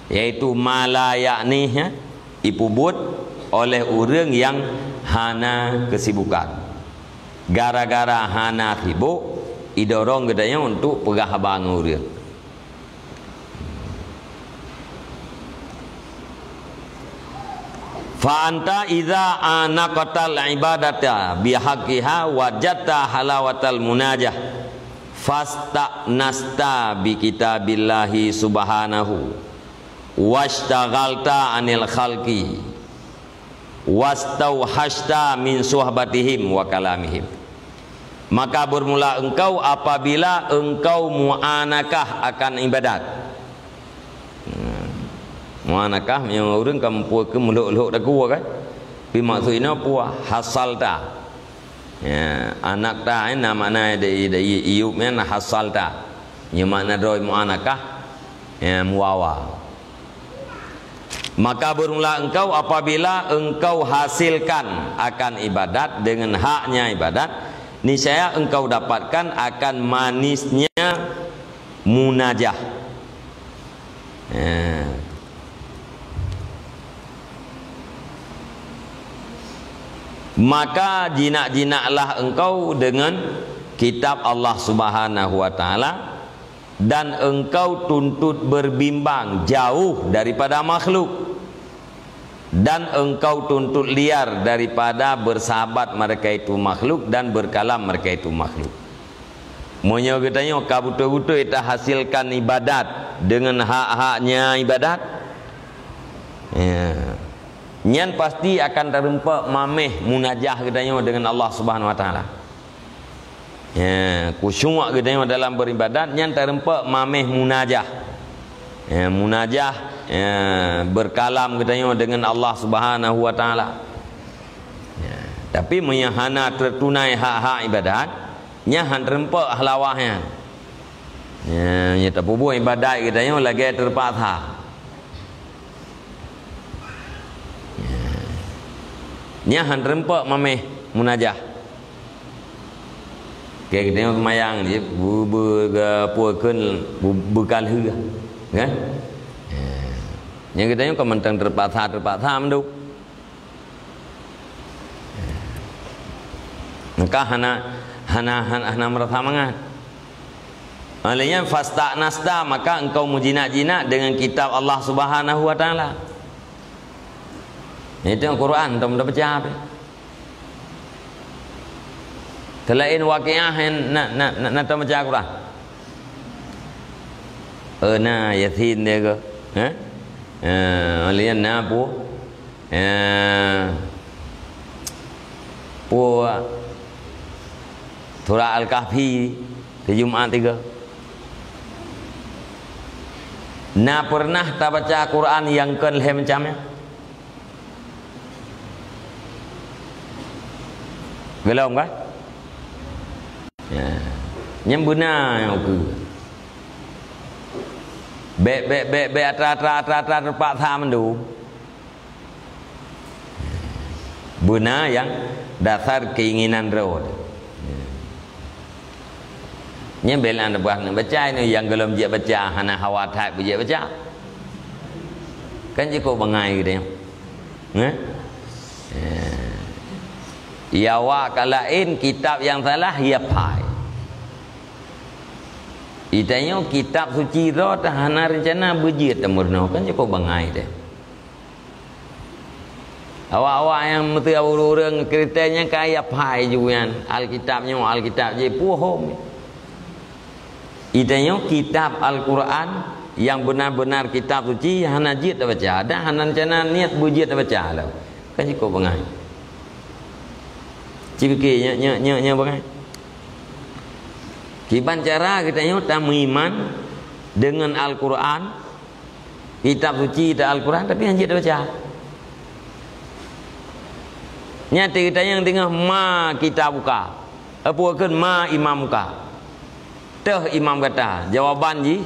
yaitu ma la ya'nih, ya, ipeubuet oleh ureueng nyang hana kesibukan. Gara-gara hana sibuk, idorong geutanyoe untuk peugah haba ngon ureueng. Fa anta idza anaqtal ibadata bihaqqiha wajadta halawatal munajah, fasta'nasta bi kitabillahi subhanahu, washtaghalta anil khalqi, wastauhashta min suhbatihim wa kalamihim. Maka bermula engkau apabila engkau mu'anakah akan ibadat. Hmm. Mu'anakah, meunyoe ureueng ka meupeue keu meulhok-lhok daku kan? Tapi maksud inoe peue? Hasalta. Ya, anakta, eh, na makna di, di, iyup nyan hasalta. Nyoe makna droe mu'anakah, ya, muwawa. Maka beruntunglah engkau apabila engkau hasilkan akan ibadat dengan haknya ibadat, niscaya engkau dapatkan akan manisnya munajah. Ya. Maka jinak-jinaklah engkau dengan kitab Allah Subhanahu wa Ta'ala, dan engkau tuntut berbimbang jauh daripada makhluk, dan engkau tuntut liar daripada bersahabat mereka itu makhluk dan berkalam mereka itu makhluk. Meunyoe geutanyoe ka beutôi-beutôi tahasilkan ibadat deungon hak-haknya ibadat, ya, nyan pasti akan tarumpok mameh munajah geutanyoe deungon Allah Subhanahu wa Ta'ala. Ya, khusyuk geutanyoe dalam beribadat, nyan tarumpok mameh munajah. Ya, munajah, ya, berkalam geutanyoe deungon Allah Subhanahu wa Ta'ala. Ya, tapi meunyoe hana teutunai hak-hak ibadat, nyan han teurumpok halawah nyan. Ya, nyan tapeubuet ibadat geutanyoe lagée teupaksa. Ya. Nyan han teurumpok mameh munajah. Oke, geutanyoe seumayang jih, bu-, bu-, ga-, peue kheun, bu-, beukalheueh. Kan? Ya. Nyan geutanyoe kon mantong teupaksa-teupaksa mandum. Maka hana, hana, hana, hana meurasa mangat. Oleh nyan, fasta'nasta, maka engkau meujinak-jinak deungon kitab Allah Subhanahu wa Ta'ala. Itu Al-Quran, tom dah baca apa? Selain Waqiah, na, na, na, na tom baca Quran? Eh, na Yasin dia ke? Ha? Eh, oleh nyan na pu? Ya. Peue, surat Al-Kahfi, di Jumat tiga. Na pernah tabaca Quran nyang kon lhée macam nyan? Geulom kan? Ya. Nyan beuna nyang ukeue. Bék, bék, bék, bék atra, atra, atra, atra teupaksa mandum. Beuna nyang dasar keinginan droe. Nyan bela neubaca, nyang golom jeuet baca, hana hawa that beujeuet baca. Kan jikuk bangai geutanyoe. Nyan? Ya. Ya, awak ka laén kitab nyang salah, ya pai. Geutanyoe kitab suci droe hana reuncana beujeuet tameurunoe, kan jikuk bangai deh. Awak-awak nyang meuteumé ureuëng Kristen nyang kaya pai ju nyan, Alkitab nyoe, Alkitab jih, puhom. Geutanyoe kitab Al-Quran nyang beuna-beuna kitab suci hana jeuet tabaca, dan hana reuncana niet beujeuet tabaca lom. Kan jikuk bangai. Cipike nyoe, nyoe, nyoe, nyoe bangai. Kiban cara geutanyoe tameuiman deungon Al-Quran, kitab suci, kitab Al-Quran, tapi hana jeuet tabaca. Nyan teuh geutanyoe deungoe ma kitabuka. Apa kheun ma imamuka? Teuh imam gata. Jawaban jih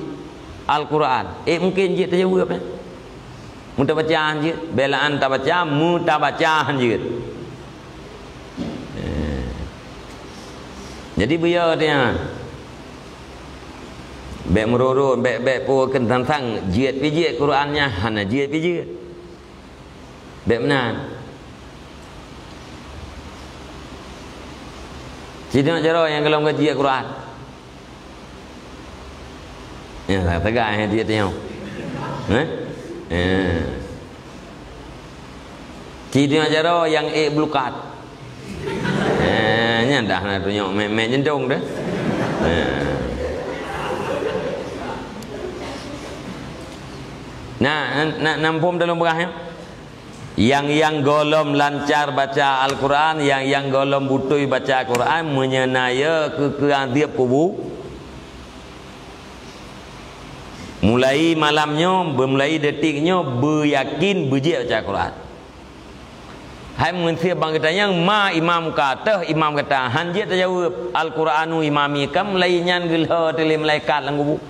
Al-Quran. Eh, mungkin jeuet tajaweueb, eh? Meutabaca han jeuet, belaan tabaca, meutabaca han jeuet. Eh. Jadi, beuyo teuh nyan. Bék meururot, bék, bék peue kheun tantang jeuet pih jeuet Quran nyan, hana jeuet pih jeuet. Bék meunan. Sidroe jaroe nyang golom ka jeuet Quran. Ya, tak tegak, eh, dia tengok. Eh? Eh. Ci tengok jaroe nyang ék beulukat. Eh, nyan dah na tunyok mek-mek jentong deh. Eh. Nah, na, na, nampom dalam berah, ya. Nyang, nyang golom lancar baca Al-Quran, nyang, nyang golom beutôi baca Quran, meunyoe na ye keu, keu azab kubu, mulai malam nyoe, beumulai detik nyoe, beuyakin beujeuet baca Quran. Hai meunaseb bak gata nyang ma imamuka, toh imam gata, han jeuet tajaweueb, "Al-Qur'anu imami," ka mulai nyan geulhô teuh lé malaikat lam kubu.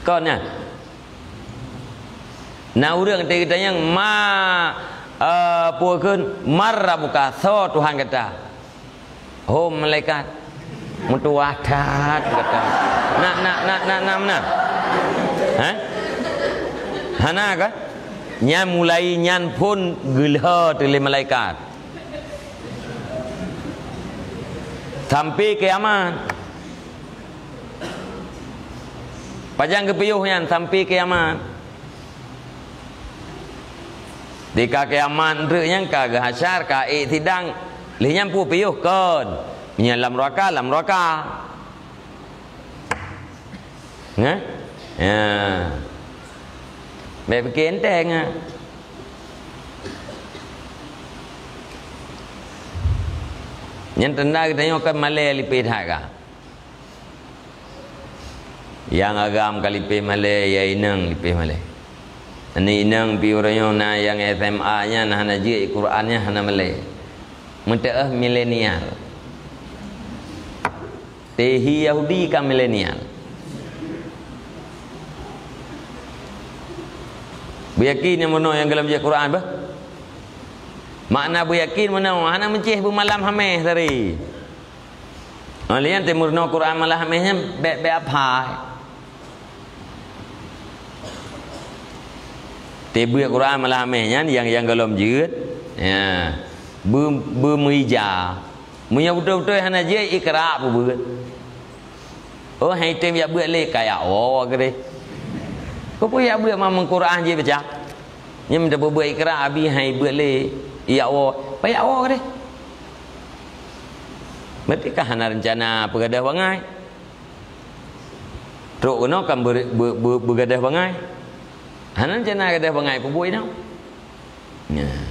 Kon nyan. Na ureuëng teuh gata nyang ma, eh, peue kheun, "Man rabbuka," soe Tuhan gata? Ho malaikat. Meutuwah that gata. Na, na, na, na, na, na. Hah? Hana kan? Nyan mulai nyan phon geulhô teuh lé malaikat. Sampai kiamat. Pajan geupiôh nyan sampai kiamat. Di ka kiamat treuk nyan ka geuhasyar, ka ék sidang. Lheueh nyan peue piôh kon. Nyan lam raka, lam raka. Hah? Ya. Bèk pike enteng ah. Nyan tanda geutanyoe kan malèe lipéh that ka. Nyang agam ka lipéh malèe, nyang inong lipéh malèe. Aneuk inong pih uroe nyoe na nyang S M A nyan hana jeuet Quran nyan hana malèe. Meuteu'oh milenial. Tehi Yahudi ka milenial. Beuyakin nyang meunoe nyang gohlom jeuet Quran bah? Makna beuyakin meunoe hana meucéh beumalam Hamèh tadi. Óh lheueh nyan teumeurunoe Quran malam Hamèh nyan bèk-bèk aphai. Teubeuet Quran malam Hamèh nyan nyang, nyang gohlom jeuet, ya, beu-, beumeuija. Meunyoe beutôi-beutôi hana jeuet, ikra peubeuet. Oh, hai tem jak beuet lé, ka jak woe keudeh. Keupeue jak beuet ma meuquran jih baca? Nyan meuteupeubuet ikra abi hai beuet lé, jak woe. Payah woe keudeh. Berarti ka hana reuncana peugadôh bangai. Trok keunoe kan beu-, beu-, beu-, beugadôh bangai. Hana reuncana gadôh bangai peubuet inoe. Nah.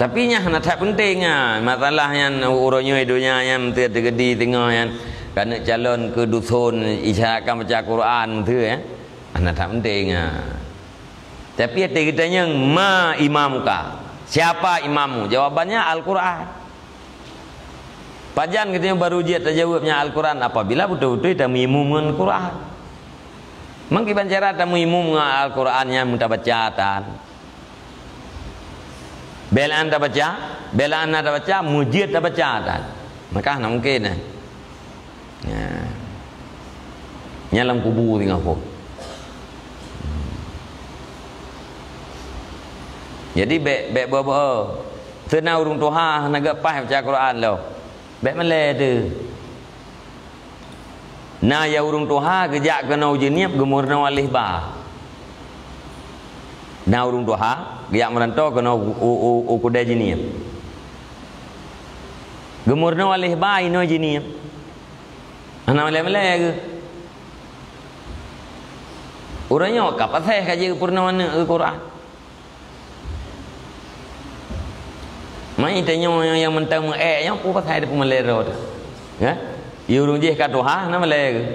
Tapi nyan hana that penting ah. Masalah nyan uroe nyoe donya nyan meuteue teugeudi teungoh nyan. Kaneuk calon keu duson isyaratkan baca Quran meuteue, ya. Hana that penting ah. Tapi até geutanyong, "Ma imamuka?" Siapa imammu? Jawabannya Al-Quran. Pajan geutanyoe baru jeuet tajaweueb nyan Al-Quran? Apabila beutôi-beutôi tameuimum ngon Quran. Mangkiban cara tameuimum ngon Al-Quran nyan meutabaca tan. Bèk lé an tabaca, bèk lé an na tabaca, meujeuet tabaca tan. Maka hana mungken, eh. Nyan. Nyan lam kubu singoh phon. Jadi bèk, bèk beu-beu. Teuna ureuëng tuha hana geupaih baca Quran lom. Bèk malèe teuh. Na ya ureuëng tuha geujak keunoe u Jeunieb geumeurunoe aléh ba. Na ureuëng tuha geujak meuranto keunoe u, u, u, u keudè Jeunieb. Geumeurunoe aléh ba inoe Jeunieb. Hana malèe-malèe geuh. Uroe nyoe ka paséh ka jeuet peurunoe aneuk geuh Quran. Mai tanyoe nyang, nyang mantong meu-ék nyoe peue pasai dipeumalèe droe teuh? Ya? Yue ureuëng jih ka tuha na malèe geuh.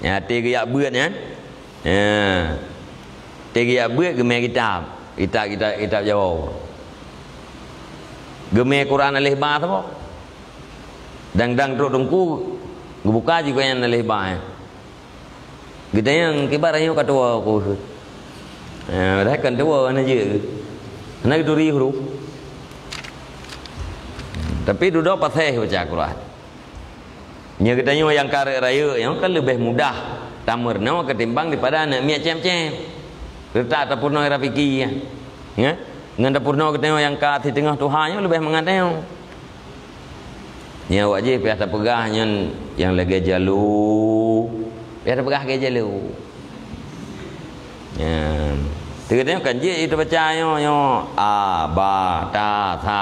Ya, até geujak beuet nyan. Ya. Até geujak beuet geumè kitab. Kitab, kitab, kitab Jawoe. Geumè Quran aléh ba saboh. Dang-dang trok teungku geubuka jih gobnyan aléh ba nyan. Geutanyong kiban rayeuk ka tuwoe keu ukeue. Eh, padahai kon tuwoe hana jeuet. Hana geuturi huruf. Tapi dudoe paséh baca Quran. Nyoe geutanyoe nyang ka rayeuk-rayeuk nyoe kan leubeh mudah tameurunoe ketimbang daripada aneuk miet cém-cém. Reutak tapeurunoe Rafiki, ya. Ngon tapeurunoe geutanyoe nyang ka siteungoh tuha nyoe leubeh mangat tanyoe. Nyan awak jih payah tapeugah nyan nyang lagèe jalu. Payah tapeugah lagèe jalu. Nyan. Teuka nyoe kan jeuet tabaca nyoe, nyoe a, ba, ta, sa.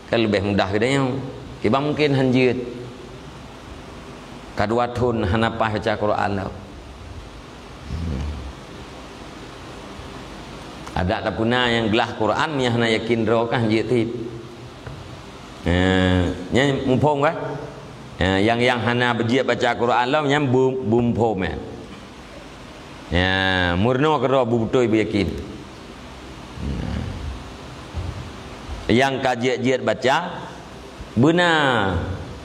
Kan leubeh mudah geutanyoe. Kiban mungken han jeuet. Ka dua thon hana paih baca Quran lom. Adak tapuna nyang glah Quran, meunyo hana yakin droe kan jeuet cit. Eh, nyan muphom kan? Eh, nyang, nyang hana beujeuet baca Quran lom, nyan beu-, beumuphom nyan. Ya, meurunoe keudroe beubeutôi beuyakin. Nyang ka jeuet-jeuet baca, beuna.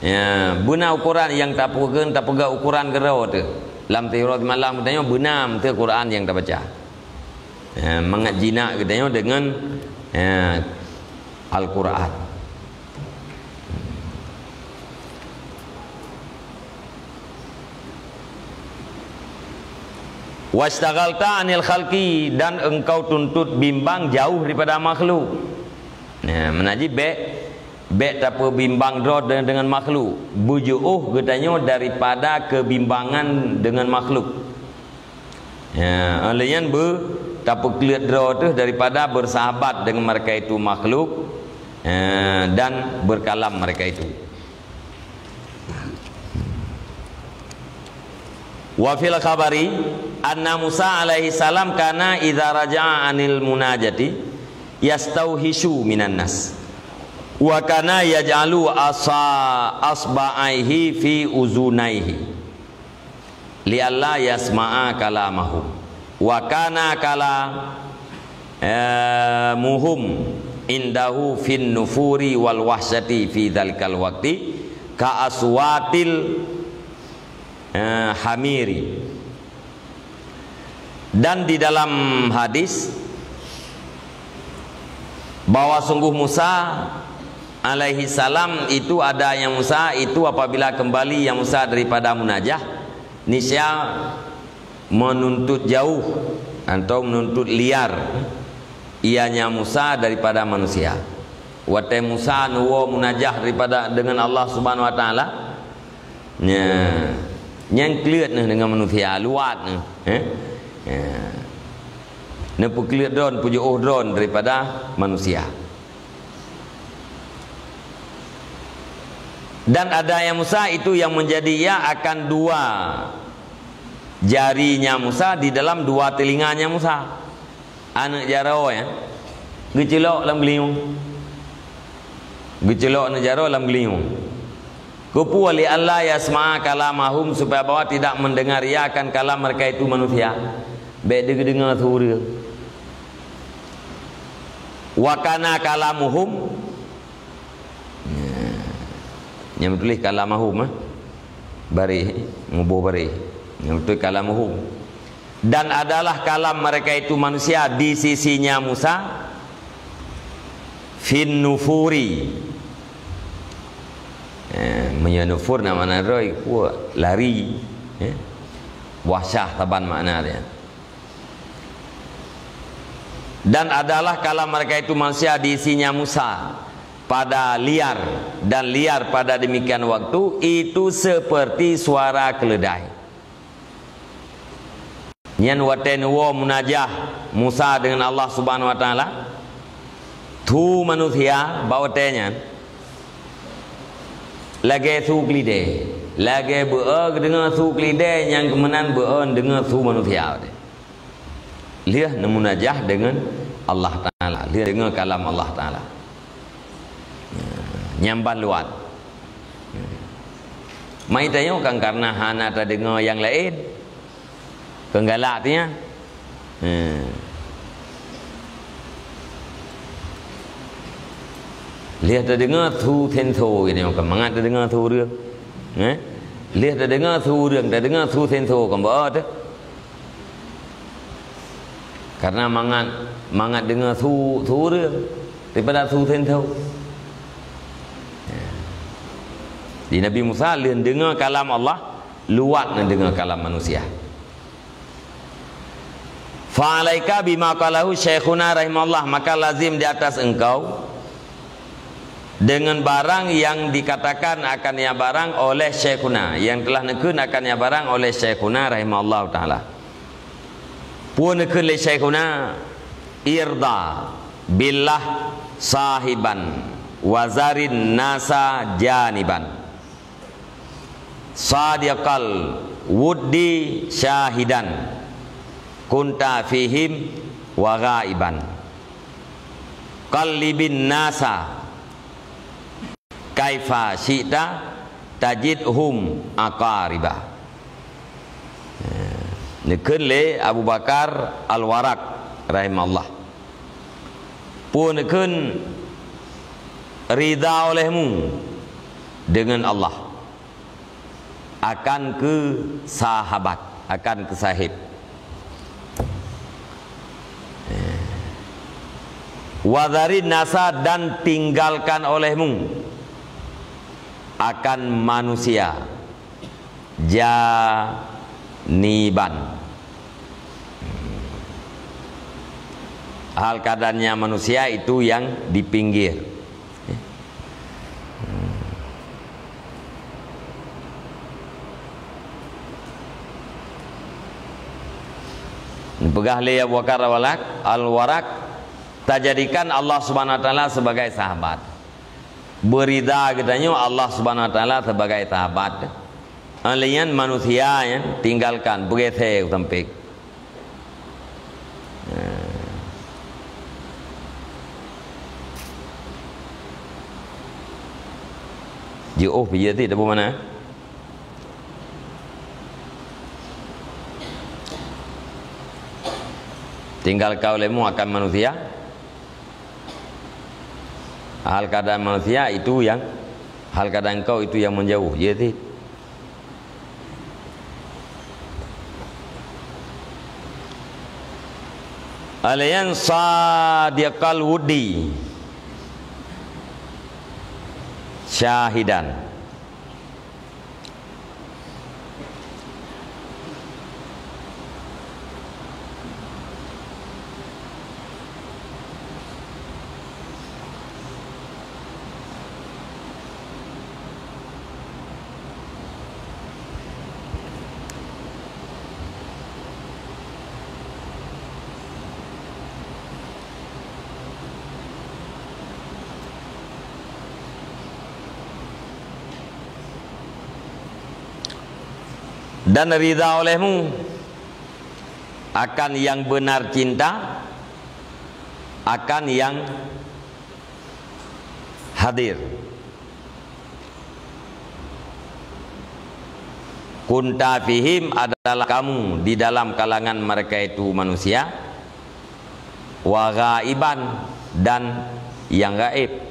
Ya, beuna ukoran nyang tapeugah, tapeugah ukoran keudroe teuh. Lam tiroh malam geutanyoe beuna meuteue Quran nyang tabaca. Ya, mangat jinak geutanyoe deungon, ya, Al-Quran. "Wastaghalta anil khalqi," dan engkau tuntut bimbang jauh daripada makhluk. Nah, meunan jih bèk, bèk tapeubimbang droe de-, dengan makhluk. Beujiôh geutanyoe daripada keubimbangan dengan makhluk. Ya, lheuh nyan beu tapeukleuet droe teuh daripada bersahabat dengan mereka itu makhluk, ya, dan berkalam mereka itu. Wa fil khabari anna Musa alaihi salam kana idza raja'a anil munajati yastauhisyu minan nas. Wa kana yaj'alu asa-, asba'aihi fi uzunaihi lialla yasma'a kalamahum. Wa kana kala-, eh, muhum indahu fin nufuri wal wahsyati fi dzalikal waqti ka aswatil, eh, hamiri. Dan di dalam hadis bahwa sungguh Musa alaihi salam itu, adanya Musa itu apabila kembali ya Musa daripada munajah, niscaya menuntut jauh atau menuntut liar ianya Musa daripada manusia. Watèe Musa neuwoe munajah daripada, dengan Allah Subhanahu Wa Taala, nya, nyang kleuet neuh dengan manusia, luwat neuh, eh? Ya. Neupeukleuet droe, neupeujiôh droe daripada manusia. Dan adanya Musa itu yang menjadi ia akan dua jarinya Musa di dalam dua telinganya Musa. Aneuk jaroe nyan geuceulok lam geulinyueng. Geuceulok aneuk jaroe lam geulinyueng. Keupeue? Lialla yasma'a kalamahum, supaya bahwa tidak mendengar ia akan kalam mereka itu manusia. Bèk deungoe su ureueng. Wa kana kalamuhum. Nyan meutuléh kalamahum, eh. Baréh, muboh baréh. Nyan meutuléh kalamuhum. Dan adalah kalam mereka itu manusia di sisinya Musa fin nufuri. Eh, meunyoe nufur na makna droe, kuat, lari. Eh. Wahsyah saban makna dia. Dan adalah kalam mereka itu manusia di sisinya Musa pada liar, dan liar pada demikian waktu itu seperti suara keledai. Nyan watèe neuwoe munajah Musa dengan Allah Subhanahu Wa Taala, su manusia bak watèe nyan lagèe su keulidèe, lagèe beu-e geudeungoe su keulidèe nyang keumeunang beu-e deungoe su manusia. Lheueh neumunajah deungon Allah Taala, lheueh deungoe kalam Allah Taala. Nyan ban luwat. Mai tanyoe kan karena hana tadeungoe nyang laén. Kon galak tu nyan. Hmm. Lheueh tadeungoe su sensor gitu, kan mangat tadeungoe su ureueng. Eh? Lheueh tadeungoe su ureueng, tadeungoe su sensor, kan beu-e teuh. Karena mangat, mangat deungoe su, su ureueng daripada su sensor. Ya. Di Nabi Musa lheueh deungoe kalam Allah, luwat neudeungoe kalam manusia. Fa'alaika bima qalahu Syaikhuna rahimahullah, maka lazim di atas engkau dengan barang yang dikatakan akan ia barang oleh Syaikhuna, yang telah neukheun akan ia barang oleh Syaikhuna rahimahullahu taala. Peue neukheun lé Syaikhuna? Irda billah sahiban wa zarin nasa janiban. Sadiqal wuddi syahidan kunta fihim wa ghaiban. Qallibin nasa kaifa syi'ta tajidhum aqariba. Neukheun lé Abu Bakar Al-Warraq rahimahullah. Peue neukheun ridha olehmu deungon Allah akan keu sahabat, akan keu sahib. Wadharin nasa, dan tinggalkan olehmu akan manusia. Janiban. Hal keadaannya manusia itu yang di pinggir. Peugah lé Abu Bakar Al-Warraq, Al-Warraq, tajadikan Allah Subhanahu wa Taala sebagai sahabat. Beurida geutanyoe Allah Subhanahu wa Taala sebagai sahabat. Alaian manusia yang tinggalkan, beugeser sampai. Jiôh pih jih ti, dah mana? Tinggalkan olehmu akan manusia. Hal keadaan manusia itu yang, hal keadaan kau itu yang menjauh, ya ti. Alaian sadiqal wuddi syahidan. Dan ridha olehmu akan yang benar cinta, akan yang hadir. Kunta fihim, adalah kamu di dalam kalangan mereka itu manusia, wa ghaiban, dan yang gaib.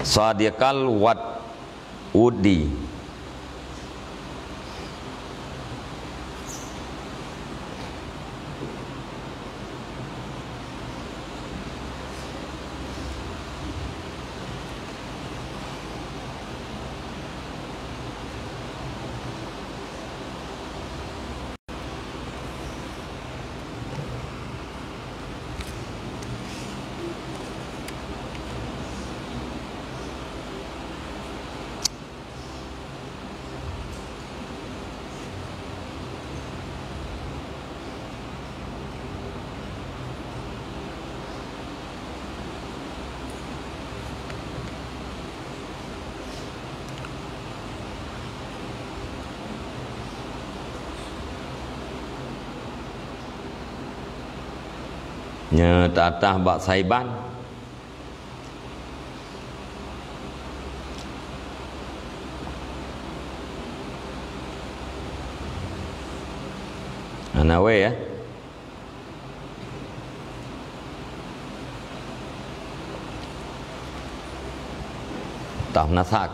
Sadiqal wad-, wuddi. Nyoe tatah bak saiban. Hana wée, ya. Tah nasak.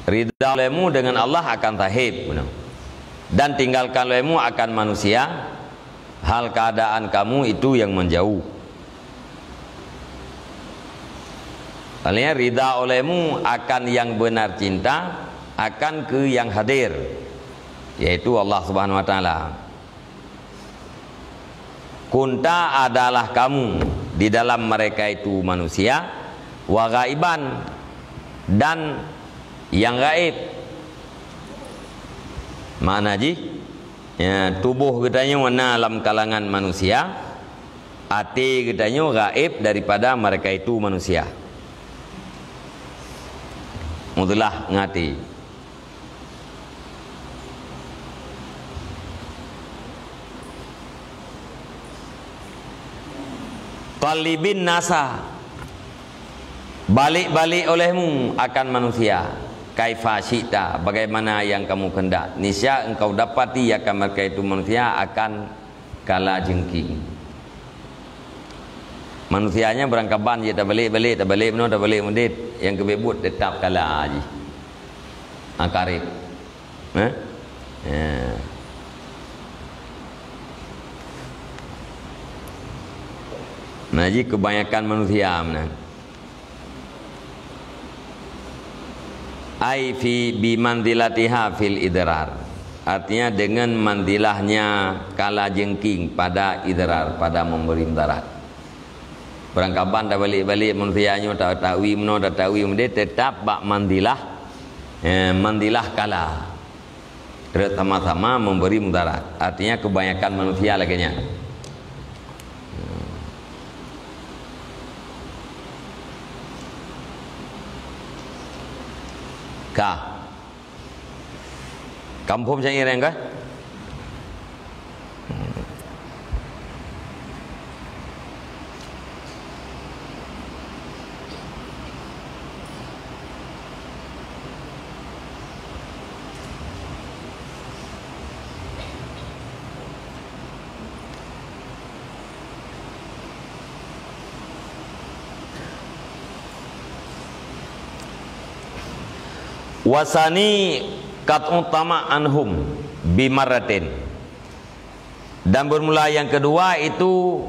Ridha olehmu dengan Allah akan sahib, dan tinggalkan olehmu akan manusia, hal keadaan kamu itu yang menjauh. Artinya, ridha olehmu akan yang benar cinta, akan keu yang hadir, yaitu Allah Subhanahu wa Taala. Kunta, adalah kamu di dalam mereka itu manusia, wa ghaiban, dan yang gaib. Makna jih, ya, tuboh geutanyoe na lam kalangan manusia, até geutanyoe gaib daripada mereka itu manusia. Mudlah ngon até. Talibin nasa, Balik-balik olehmu akan manusia, kaifa syi'ta, bagaimana yang kamu kehendak. Niscaya engkau dapati akan mereka itu manusia akan kala jengking. Manusia nyan beurangkaban jih, tabalik-balik, tabalik meunoe, tabalik meudeh, nyang keubiet buet teutap kala jih. Angkareb. Eh? Ya. Nah, jih kebanyakan manusia meunan. Ai fi bi manzilatiha fil idrar. Artinya, dengan manzilahnya kala jengking pada idrar, pada memberi mudarat. Beurangkaban tabalik-balik manusia nyoe, ta-, tawi meunoe, tawi meudeh, teutap bak manzilah, eh, manzilah kala. Trok sama-sama memberi mudarat. Artinya, kebanyakan manusia lagèe nyan. Ka. Ka muphom syair nyan ka? Wasani qat'u tama' anhum bimarratin. Dan bermula yang kedua itu,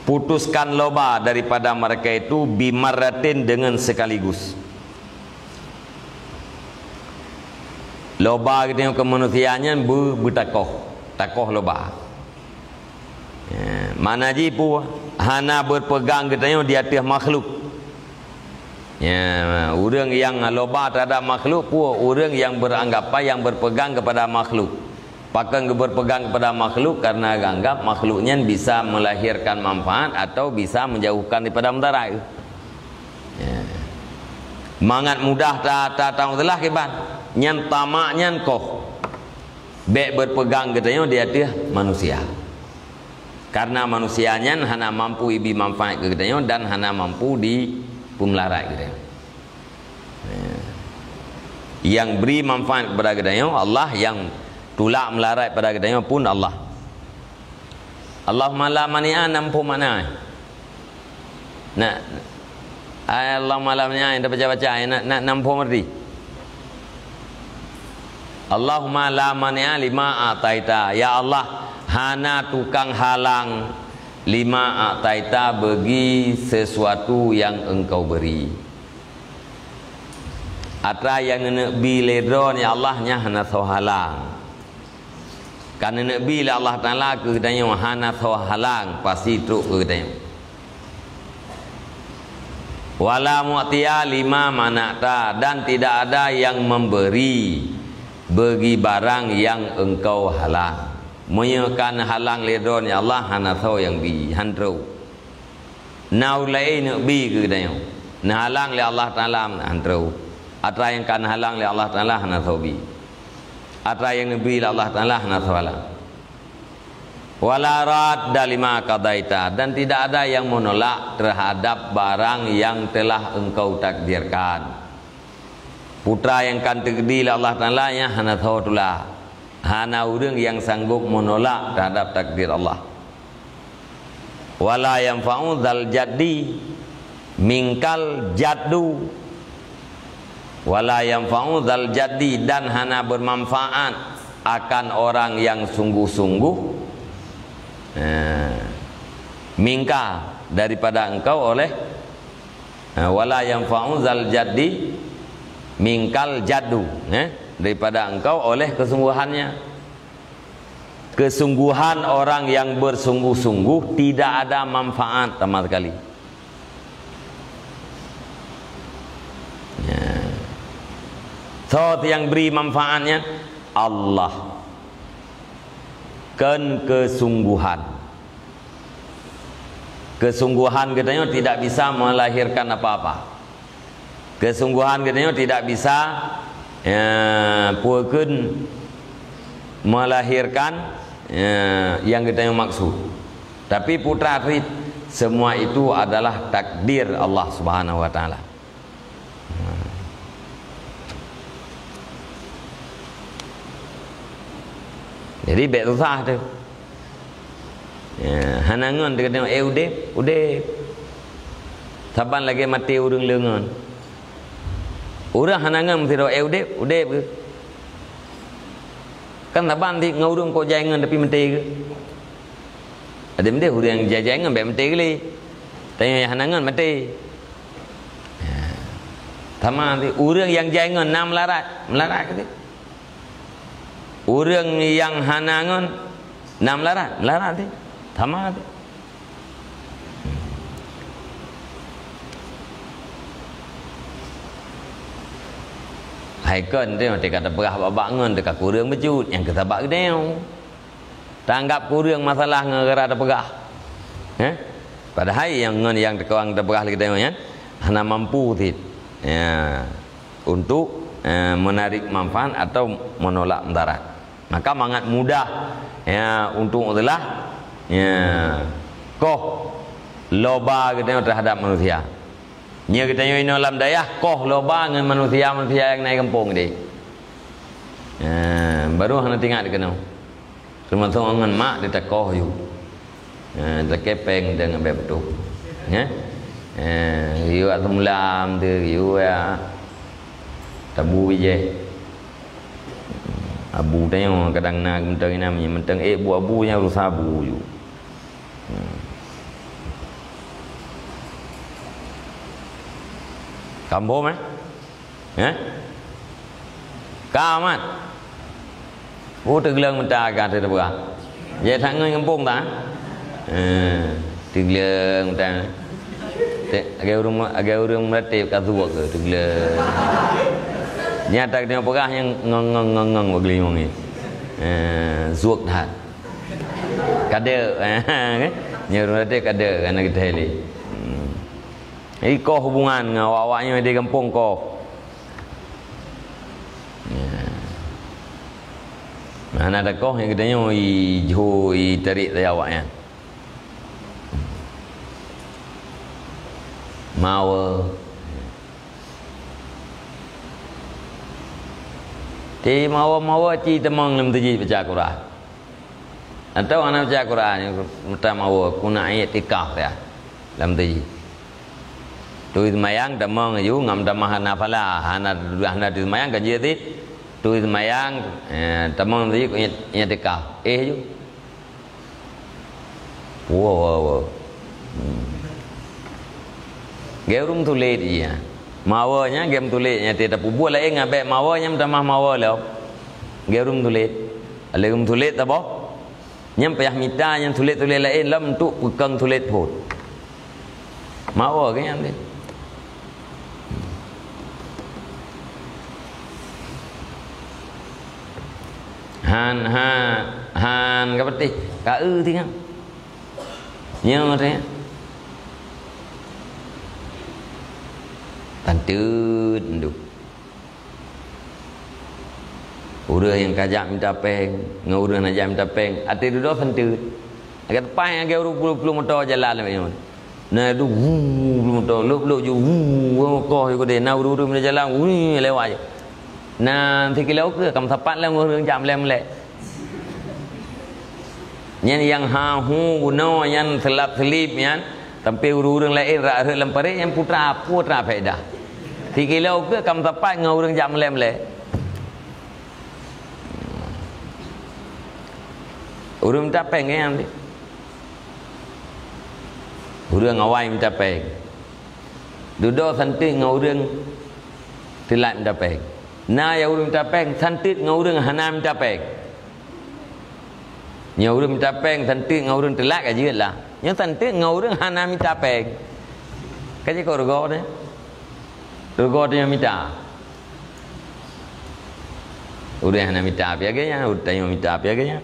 putuskan loba daripada mereka itu bimarratin, dengan sekaligus. Loba geutanyoe keu manusia nyan beu-, beutakoh, takoh loba. Ya, makna jih peue? Hana berpegang geutanyoe di ateueh makhluk. Ya, ureuëng nyang loba terhadap makhluk peue? Ureuëng nyang beranggapan, nyang berpegang kepada makhluk. Pakon geuberpegang kepada makhluk? Karena geuanggap makhluk nyan bisa melahirkan manfaat atau bisa menjauhkan daripada mudarat. Ya. Mangat mudah ta-, ta-, tamudarat kiban. Nyan tamak nyan koh. Bék berpegang geutanyoe di ateueh manusia. Karena manusia nyan hana mampu ibi manfaat keu geutanyoe dan hana mampu di peumularat geutanyoe. Ya. Yang beri manfaat kepada geutanyoe Allah, yang tulak meularat pada geutanyoe pun Allah. Allahumma la mani'a, na muphom makna. Nak, Allahumma la mani'a, nyang tabaca-baca, nak, nak, na muphom arti. Allahumma la mani'a lima a'taita. Ya Allah, hana tukang halang lima a'taita, bagi sesuatu yang Engkau beri. Atra nyang neuneuk bi lé Droe, ya Allah, nyan hana soe halang. Ka neuneuk bi lé Allah Taala keu geutanyoe, hana soe halang, pasti trok keu geutanyoe. Wala mu'tiya lima mana'ta, dan tidak ada yang memberi bagi barang yang Engkau halang. Meunyoe ka neuhalang lé Droe, ya Allah, hana soe nyang bi, han trok. Na ureuëng laén neuk bi keu geutanyoe. Neuhalang lé Allah Taala, han trok. Atra nyang ka neuhalang lé Allah Taala hana soe bi. Atra nyang neubri lé Allah Taala hana soe halang. Wala radda lima qadaita, dan tidak ada yang menolak terhadap barang yang telah Engkau takdirkan. Peue nyang ka teukeudi lé Allah Taala nyan hana soe tulak. Hana ureuëng nyang sanggob menolak terhadap takdir Allah. Wala yanfa'u dzal jaddi minkal jaddu. Wala yanfa'u dzal jaddi, dan hana bermanfaat akan orang yang sungguh-sungguh, eh, minka, daripada engkau oleh Ha, wala yanfa'u dzal jaddi minkal jaddu, eh, daripada engkau oleh kesungguhannya. Kesungguhan orang yang bersungguh-sungguh tidak ada manfaat sama sekali. Ya. Soe nyang beri manfaatnya? Allah. Kon kesungguhan. Kesungguhan geutanyoe tidak bisa melahirkan apa-apa. Kesungguhan geutanyoe tidak bisa, ya, peue kheun, melahirkan, ya, nyang geutanyoe maksud. Tapi peue treuk, Semua itu adalah takdir Allah Subhanahu wa Taala. Jadi, bèk susah teuh. Ya, hana ngon teuh, eh, udép, udép. Saban lagèe maté ureueng le ngon. Ureueng hana ngon meusidroe, eh, udép, udép keuh. Kan saban cit ngon ureueng kok jai ngon tapi maté keuh. Adak maté ureueng nyang jai-jai ngon bèk maté keuh lé. Tapi nyang hana ngon maté. Ya. Sama cit, ureueng nyang jai ngon na meularat, meularat keuh cit. Ureueng nyang hana ngon na meularat, meularat cit. Sama cit. Hai kon teuh, teuka tapeugah bak-bak ngon teuka kureueng bacut, nyang keu sabab geutanyoe. Taanggab kureueng masalah ngon gara tapeugah. Eh? Padahai nyang ngon nyang teuka tapeugah lé geutanyoe nyan hana mampu cit. Ya. Untuk, eh, menarik manfaat atau menolak mudarat. Maka mangat mudah, ya, untuk itulah, ya, koh loba geutanyoe terhadap manusia. Nyoe geutanyoe inoe lam dayah koh loba ngon manusia-manusia nyang na i gampông deh. Ya, baru hana teuingat keunoe. Teumasok ngon mak di takoh yue. Ha, takepeng dan abéh beutôi. Ya. Ha, yue at seumeula teuh, yue at tabu bijéh. Abu tanyoe kadang na mantong inan, mantong ék bu abu nyang rusa abu yue. Hmm. Kambom, eh? Eh? Ka mat. Oh, teugleueng meuta ka teupeugah. Jai that ngon gampông ta? Eh, teugleueng meuta. Te-, lagèe ureueng, lagèe ureueng meuratéb ka zuek keuh, teugleueng. Nyata geutanyoe peugah nyang ngong, ngong, ngong, ngong bak geulinyueng nyan. Eh, zuek that. Ka deuek. Nyoe ureueng meuratéb ka deuek, ka na geuthèe lé. Hmm. Jadi, koh hubungan ngon awak-awak nyoe di gampông koh. Ya. Nah, na ada koh nyang geutanyoe ijho, itarek saja awak nyan. Mawe. Ti mawe-mawe ci tamong lam teujih baca Quran. Atau hana baca Quran, meutamah woe, ku na iktikaf ya, lam teujih. Turi seumayang, tamong laju, ngam tamah hana phala, hana, hana turi seumayang, ka jeuet cit. Turi seumayang, eh, tamong lam teujih, ku iktikaf. Eh, laju. Woe, woe, woe. Hmm. Geu ureueng tuléh jih, ya. Mawe nyan geu tuléh, nyan teuh tapeubuet laén ngon bèk mawe nyan meutamah mawe lom. Geu ureueng tuléh. Lé ureueng tuléh taboh. Nyan payah mita nyan tuléh-tuléh laén lom untuk peukong tuléh phon. Mawe geu nyan teuh. Han, ha, han, ka peutih, ka eu tinggai. Nyoe teuh. Panteut ndeuh. Ureueng nyang ka jak mita péng, ngon ureueng nyang jak mita péng, até dudoe santeut. Lagèe teumpat lagèe ureueng ploh-ploh moto jalan lagèe nyoe. Na duek, wuu, ploh moto, lop-lop ju, wuu, koh ju keudeh. Na ureueng-ureueng mita jalan, wuu, lewat ju. Na sikilo keuh, ka meusapat lom ureueng jak meulèe-meulèe. Nyan nyang ha hu bunoe nyan seulab-seulib nyan, sampoe ureueng-ureueng laén rhot-rhot lam parék nyan putra, putra faedah. Sikilo keuh ka meusapat ngon ureueng jak meulèe-meulèe. Ureueng mita péng nyan. Ureueng awai mita péng. Dudoe santeut ngon ureueng teulat mita péng. Na nyang ureueng mita péng santeut ngon ureueng hana mita péng. Nyoe ureueng mita péng santeut ngon ureueng teulat ka jeuet lah. Nyoe santeut ngon ureueng hana mita péng. Ka jikôt rugoe teuh. Rugoe teuh nyang mita. Ureueng hana mita pih lagèe nyan, ureueng tanyoe mita pih lagèe nyan.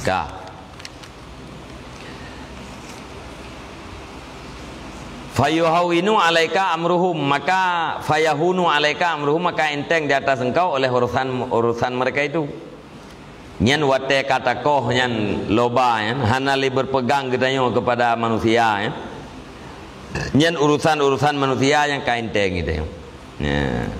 Ka. Fayuhawinu alaika amruhum, maka fayahunu alaika amruhum, maka enteng di atas engkau oleh urusan, urusan mereka itu. Nyan watée ka takoh nyan loba nyan, hana lé berpegang geutanyoe kepada manusia nyan. Nyan urusan-urusan manusia nyang ka enteng geutanyoe. Nya.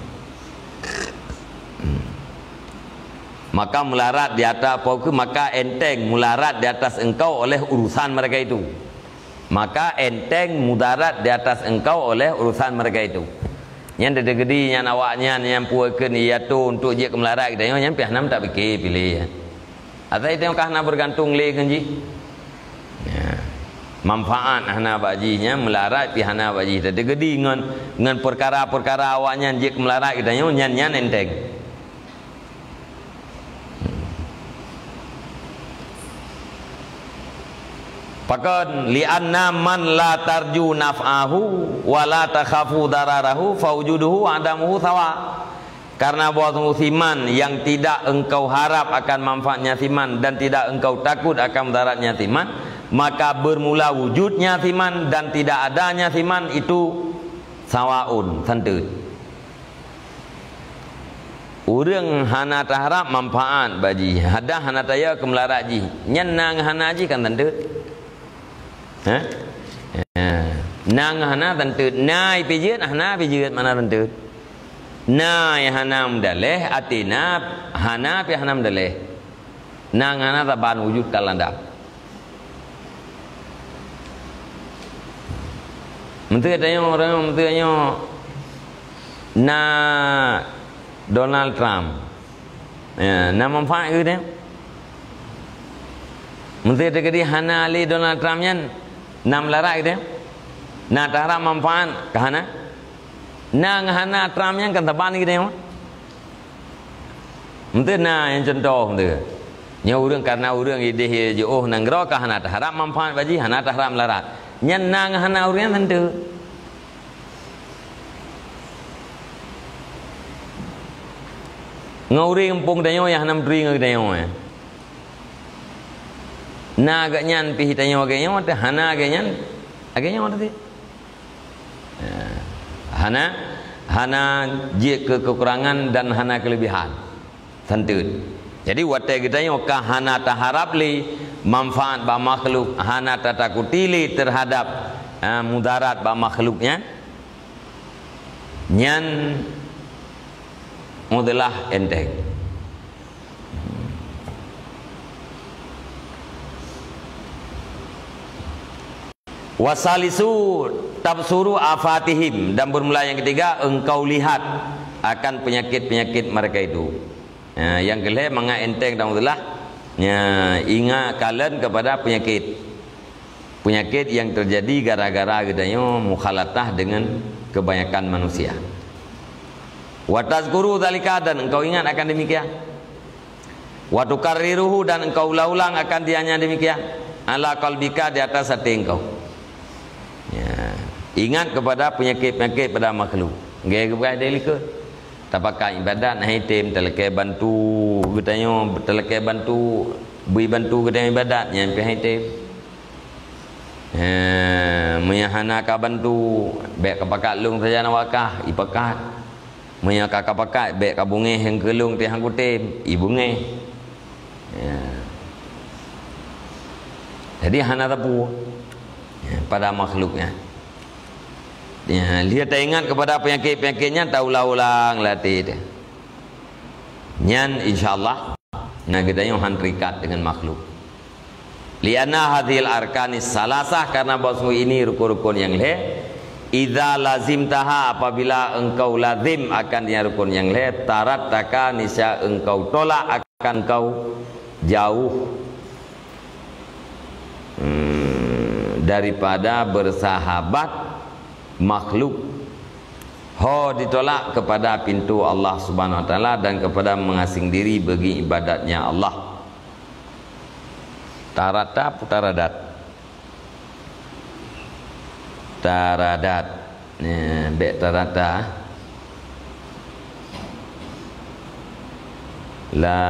Maka mularat di atas, maka enteng mularat di atas engkau oleh urusan mereka itu. Maka enteng mudarat di atas engkau oleh urusan mereka itu. Nyan teukeudi nyan awaknyan nyang peue kheun iatu untuk jeuet keu meularat geutanyoe, nyan pih hana meutak pike piléh. Asai tanyoe ka hana bergantung lé ngon jih. Ya. Manfaat hana bak jih nyan, meularat pih hana bak jih. Teukeudi ngon, ngon peukara-peukara awaknyan jeuet keu meularat geutanyoe, nyan, nyan enteng. Pakon, li'anna man la tarju naf'ahu wa la takhafu dararahu faujuduhu wa adamuhu sawa. Karena bahwa sungguh siman yang tidak engkau harap akan manfaatnya siman dan tidak engkau takut akan mudaratnya siman, maka bermula wujudnya siman dan tidak adanya siman itu sawaun, santeut. Ureuëng hana taharab manfaat bak jih, hadah hana taya keu meularat jih, nyan na ngon hana jih kan santeut. Hah? Ya. Na ngon hana santeut, na pih jeuet, hana pih jeuet, mana santeut. Na nyang hana meudaléh, até na hana pih hana meudaléh. Na ngon hana saban wujud ka landap. Meunteuk tanyoe, ureuëng meunteuk nyoe na Donald Trump. Ya, na manfaat keu geutanyoe? Meunteuk teukeudi hana lé Donald Trump nyan, na meularat keu geutanyoe? Na taharab manfaat ka hana? Na ngon hana Trump nyan kan saban keu geutanyoe? Meunteuk na nyang cuntoh meunteuk. Nyoe ureuëng, karena ureuëng idéh jiôh nanggroe ka hana taharab manfaat bak jih, hana taharab meularat. Nyan na ngon hana ureuëng nyan santeut. Ngon ureuëng gampông tanyoe nyang hana meuturi ngon geutanyoe, eh. Na geuhnyan pih tanyoe lagée nyoe, hana lagée nyan, lagée nyoe teuh. Ya. Hana, hana jeuet keu kekurangan dan hana kelebihan. Santeut. Jadi, watée geutanyoe ka hana taharab lé manfaat bak makhluk, hana tatakuti lé terhadap, ah, mudarat bak makhluk nyan, nyan udahlah enteng. Wasalisu tabsuru afatihim, dan bermula yang ketiga, engkau lihat akan penyakit-penyakit mereka itu. Ya, yang kelhée mangat enteng dan udahlah. Ya, ingat kalian kepada penyakit. Penyakit yang terjadi gara-gara geutanyoe mukhalatah dengan kebanyakan manusia. Wa tazkuru dzalika, dan engkau ingat akan demikian. Wa tukarriruhu, dan engkau ulang-ulang akan dia nyang demikian. Ala qalbika, di atas hati engkau. Ya, ingat kepada penyakit-penyakit pada makhluk. Gaya geupeugah dari likot. Tapakat ibadat nah item, talakée bantu geutanyoe, talakée bantu, bui bantu geutanyoe ibadat, nyan pih item. Eh, meunyoe hana ka bantu, bék ka pakat lông sajan awak kah, ipakat. Meunyoe ka, ka pakat, bék ka beungéh nyang keu lông teuh nyang kutem, ibeungéh. Ya. Jadi hana teupeu, ya, pada makhluk nyan. Ya, lihat taingat kepada penyakit-penyakit nyan taulang-ulang latih teuh. Nyan insya Allah, nah, geutanyoe han terikat dengan makhluk. Lianna hadhil arkanis salasah, karena bahwa sungguh ini rukun-rukun yang lhée. Idza lazimtaha, apabila engkau lazim akan dia rukun yang lhée, tarattaka, niscaya engkau tolak akan engkau jauh, hmm, daripada bersahabat makhluk. Ho ditolak kepada pintu Allah Subhanahu Wa Taala dan kepada mengasing diri bagi ibadatnya Allah. Tarata putaradat. Taradat. Nah, bék tarata. La.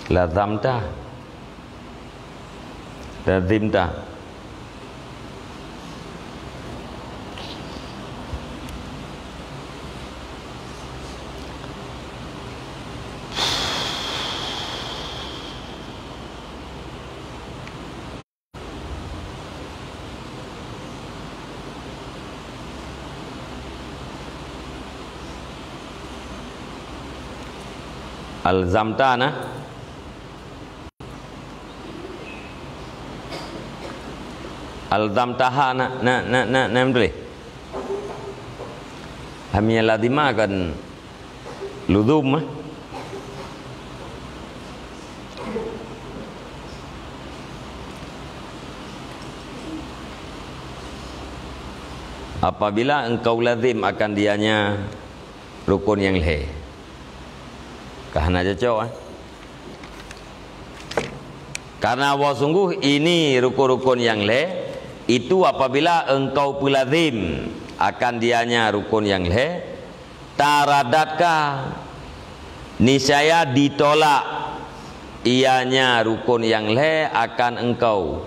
Lazamta. Lazimta. Alzamta na? Alzamtaha na, na, na, na, na, na, Hamia lazima kan luzum, eh. Apabila engkau lazim akan dianya rukun nyang lhée. Ka hana cocok, eh. Karena bahwa sungguh ini rukun-rukun nyang lhée, itu apabila engkau peulazim akan dianya rukun nyang lhée, taradatka, niscaya ditolak ianya rukun nyang lhée akan engkau.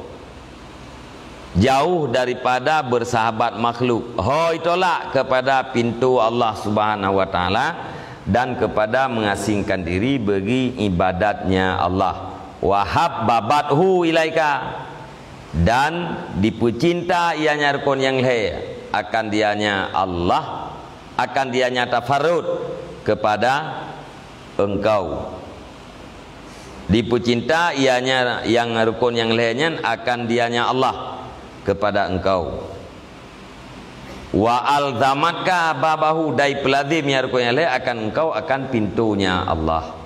Jauh daripada bersahabat makhluk, hôi tolak kepada pintu Allah Subhanahu wa Taala dan kepada mengasingkan diri bagi ibadatnya Allah. Wa habbabathu ilaika, dan dipeucinta ianya rukun nyang lhée akan dianya Allah, akan dianya tafarrud kepada engkau. Dipeucinta ianya nyang rukun nyang lhée nyan akan dianya Allah kepada engkau. Wa alzamatka babahu, dan peulazim nyang rukun nyang lhée akan engkau akan pintunya Allah.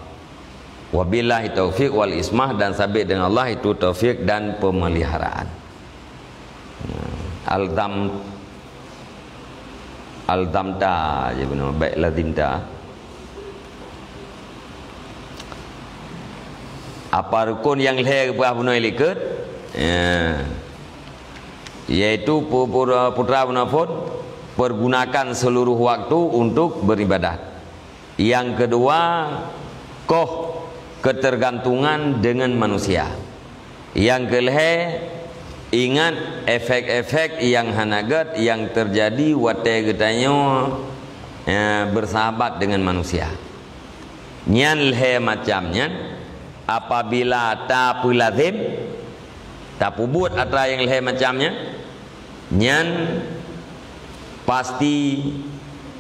Wabillahi taufiq wal ismah, dan sabit dengan Allah itu taufik dan pemeliharaan. Alzam, alzamta je bunoe, baik lazimta. Apa rukun nyang lhée geupeugah bunoe likot? Ya. Yaitu pu-, pu-, putra bunoe phon, pergunakan seluruh waktu untuk beribadat. Yang kedua, koh ketergantungan dengan manusia. Yang kelhée, ingat efek-efek nyang hana gét nyang terjadi watée geutanyoe, eh, bersahabat dengan manusia. Nyan lhée macam nyan, apabila tapeulazim, tapeubuet atra nyang lhée macam nyan, nyan pasti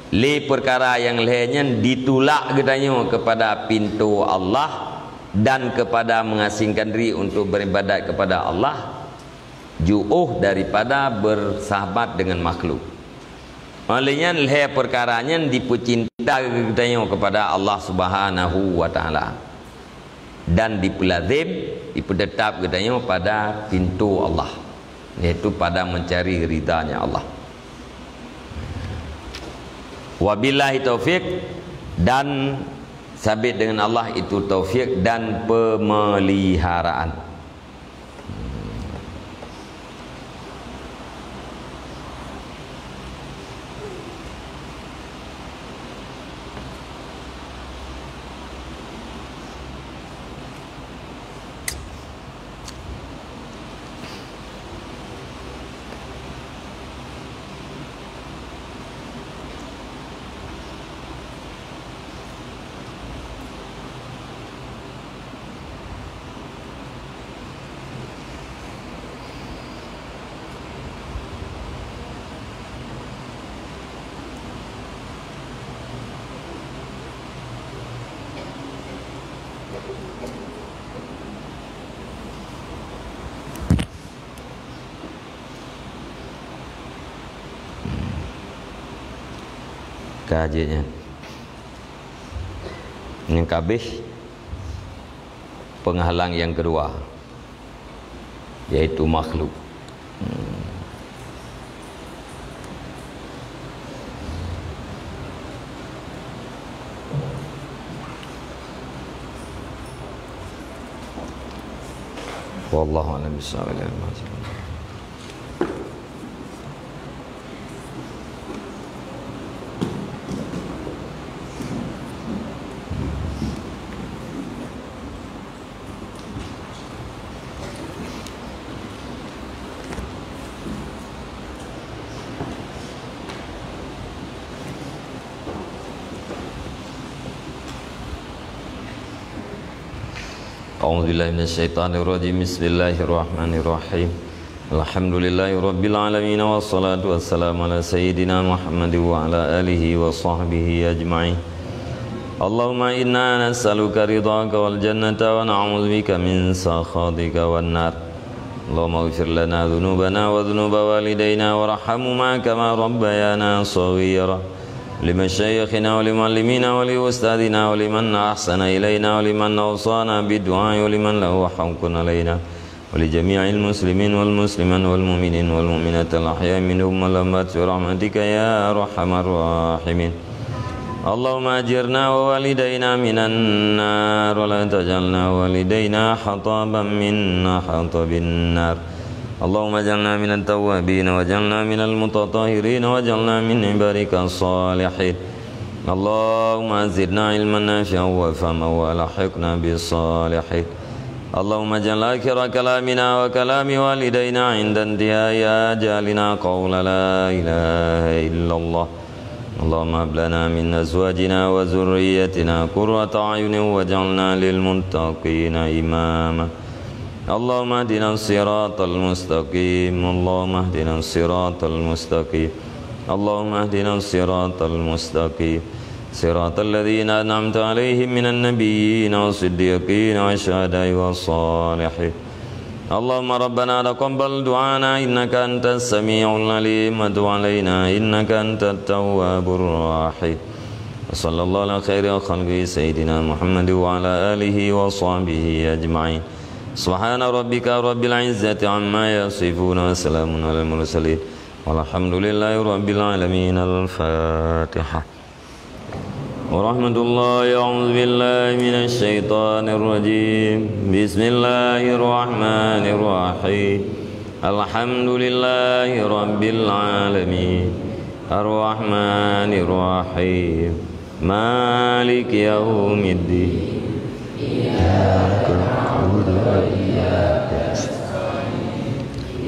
lé peukara nyang lhée nyan ditulak geutanyoe kepada pintu Allah dan kepada mengasingkan diri untuk beribadat kepada Allah, jauh daripada bersahabat dengan makhluk. Oleh nyan lhée peukara nyan dipeucinta geutanyoe kepada Allah Subhanahu wa Taala. Dan dipeulazim, dipeuteutap geutanyoe pada pintu Allah, yaitu pada mencari ridhanya Allah. Wabillahi taufiq, dan sabit dengan Allah itu taufik dan pemeliharaan. Ka jeuet nyan. Nyang ka habéh, penghalang yang kedua, yaitu makhluk. Hmm. Wallahu a'lam bishawab. أعوذ بالله من الشيطان الرجيم. بسم الله الرحمن الرحيم. الحمد لله رب العالمين، والصلاة والسلام على سيدنا محمد وعلى آله وصحبه أجمعين. اللهم إنا نسألك رضاك والجنة، ونعوذ بك من سخطك والنار. اللهم اغفر لنا ذنوبنا وذنوب والدينا وارحمهما كما ربيانا صغيرا. لمشايخنا ولمعلمينا ولأستاذنا ولمن أحسن إلينا ولمن أوصانا بالدعاء ولمن له حق علينا ولجميع المسلمين والمسلمات والمؤمنين والمؤمنات الأحياء منهم والأموات برحمتك يا أرحم الراحمين. اللهم أجرنا ووالدينا من النار، ولا تجعلنا ووالدينا حطبا من حطب النار. اللهم اجعلنا من التوابين، واجعلنا من المتطهرين، واجعلنا من عبادك الصالحين. اللهم زدنا علما نافعا وفهما وألحقنا بالصالحين. اللهم اجعل آخر كلامنا وكلام والدينا عند انتهاء آجالنا قول لا إله إلا الله. اللهم هب لنا من أزواجنا وذريتنا قرة أعين واجعلنا للمتقين إماما. اللهم اهدنا الصراط المستقيم. اللهم اهدنا الصراط المستقيم. اللهم اهدنا الصراط المستقيم. صراط الذين أنعمت عليهم من النبيين والصديقين والشهداء والصالحين. اللهم ربنا تقبل دعانا إنك أنت السميع العليم وتب علينا إنك أنت التواب الرحيم. وصلى الله على خير خلقه سيدنا محمد وعلى آله وصحبه أجمعين. سبحان ربك رب العزة عما يصفون، وسلام على المرسلين، والحمد لله رب العالمين. الفاتحة. ورحمة الله. أعوذ بالله من الشيطان الرجيم. بسم الله الرحمن الرحيم. الحمد لله رب العالمين. الرحمن الرحيم. مالك يوم الدين. إياك نعبد وإياك نستعين.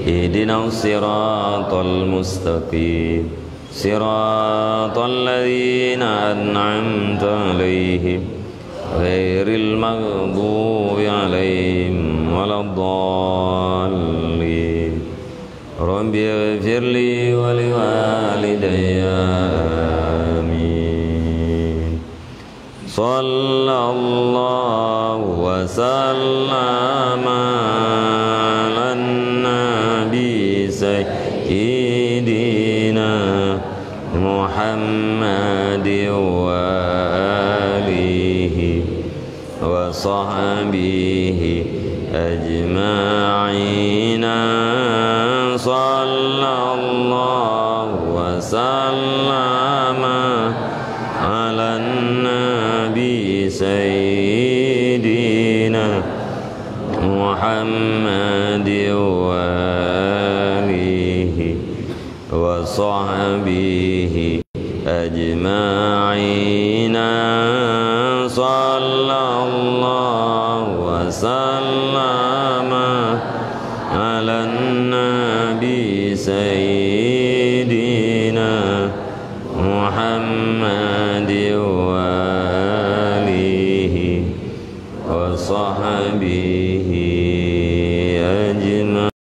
اهدنا الصراط المستقيم. صراط الذين أنعمت عليهم غير المغضوب عليهم ولا الضالين. رب اغفر لي ولوالدي. آمين. صلى الله وسلم على النبي سيدنا محمد وآله وصحبه أجمعين. صلى الله وسلم على النبي سيدنا محمد وآله وصحبه أجمعين. صلى الله وسلم على النبي سيدنا